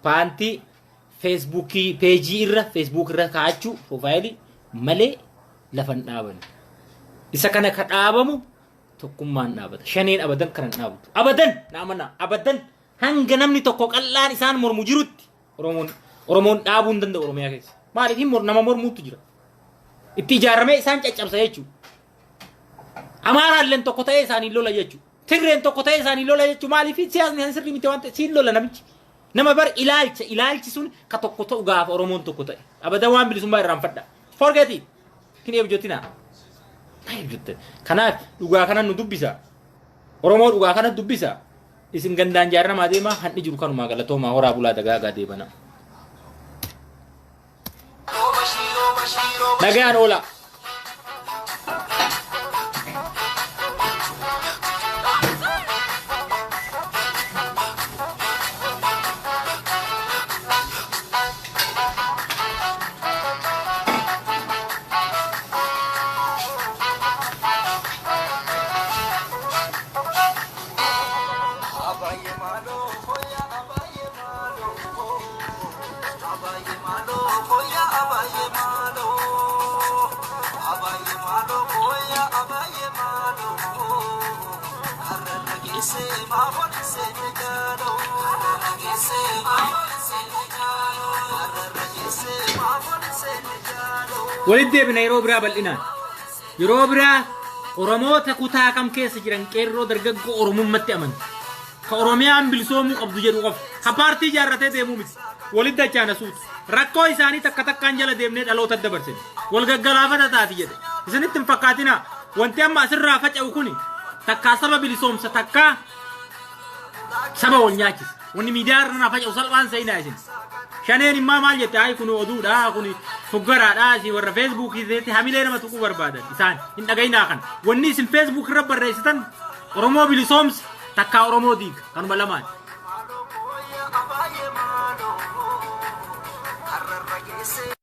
paantii, Facebookii page irra Facebook irra kaa'achuu profile malee lafa hin dhaaban. Isa kana ka dhaabamu tokkummaan dhaabata. Shaneen abadan kana hin dhaabatu. Abadan na amanaa, abadan hanga namni tokko qal'aan isaan mormu jirutti Oromoon dhaabuu hin danda'u Oromiyaa keessa. Maaliif hin nama mormuutu jira. Itti ijaaramee isaan caccabsa jechuudha. Amaaraalleen tokko ta'ee isaanii lola jechuudha. Tigreen tokko ta'ee isaanii lola jechuudha. Maaliif siyaasni isaanii sirrii miti waan ta'eef siin lola namichi. Nama bar ilaalcha ilaalchi sun ka tokko ta'u gaafa Oromoon tokko ta'e. Abadan waan bilisummaa irraanfadha. Forget it. Hin eebjotinaa. Hin eebjotte. Kanaaf dhugaa kana nu dubbisa. Oromoo dhugaa kana dubbisa. Isin gandaan jaarramaa deemaa handhi jiru kanumaa galatoomaa horaa bulaa dagaagaa deebana. Nagaan oola. Abaye malo, hoya abaye malo, abaye malo, hoya abaye malo, abaye malo, hoya abaye malo. Hararagese mabon senegalo, hararagese mabon senegalo, hararagese mabon senegalo. Walitti deebina yeroo biraa bal'inaan. Yeroo biraa Oromoota kutaa kam keessa jiran qeerroo dargaggoo Oromummaatti amanu. Ka Oromiyaan bilisoomuu qabdu jedhu qofa. Ka paartii ijaarratee deemuu miti. Walitti dachaana suutu. Rakkoo isaanii takka takkaan jala deemnee dhaloota dabarsine. Wal gaggalaafata taati jedhe. Isinitti hin fakkaatinaa. Wanti amma asirraa faca'u kuni takkaa saba bilisoomsa takkaa saba wal nyaachisa. Wanni miidiyaa irra faca'u salphaan seenaa isin. Shaneen immaa maal jette? Hayi, kun oduudha, kun foggaraadha, isin warra Facebookii keessatti hamilee nama tuquu barbaadan isaan hin dhagayinaa kana. Wanni isin Facebook irra barreessitan Oromoo bilisoomsa takkaa Oromoo diiga, kanuma lamaan. Abaye malo, hararagese.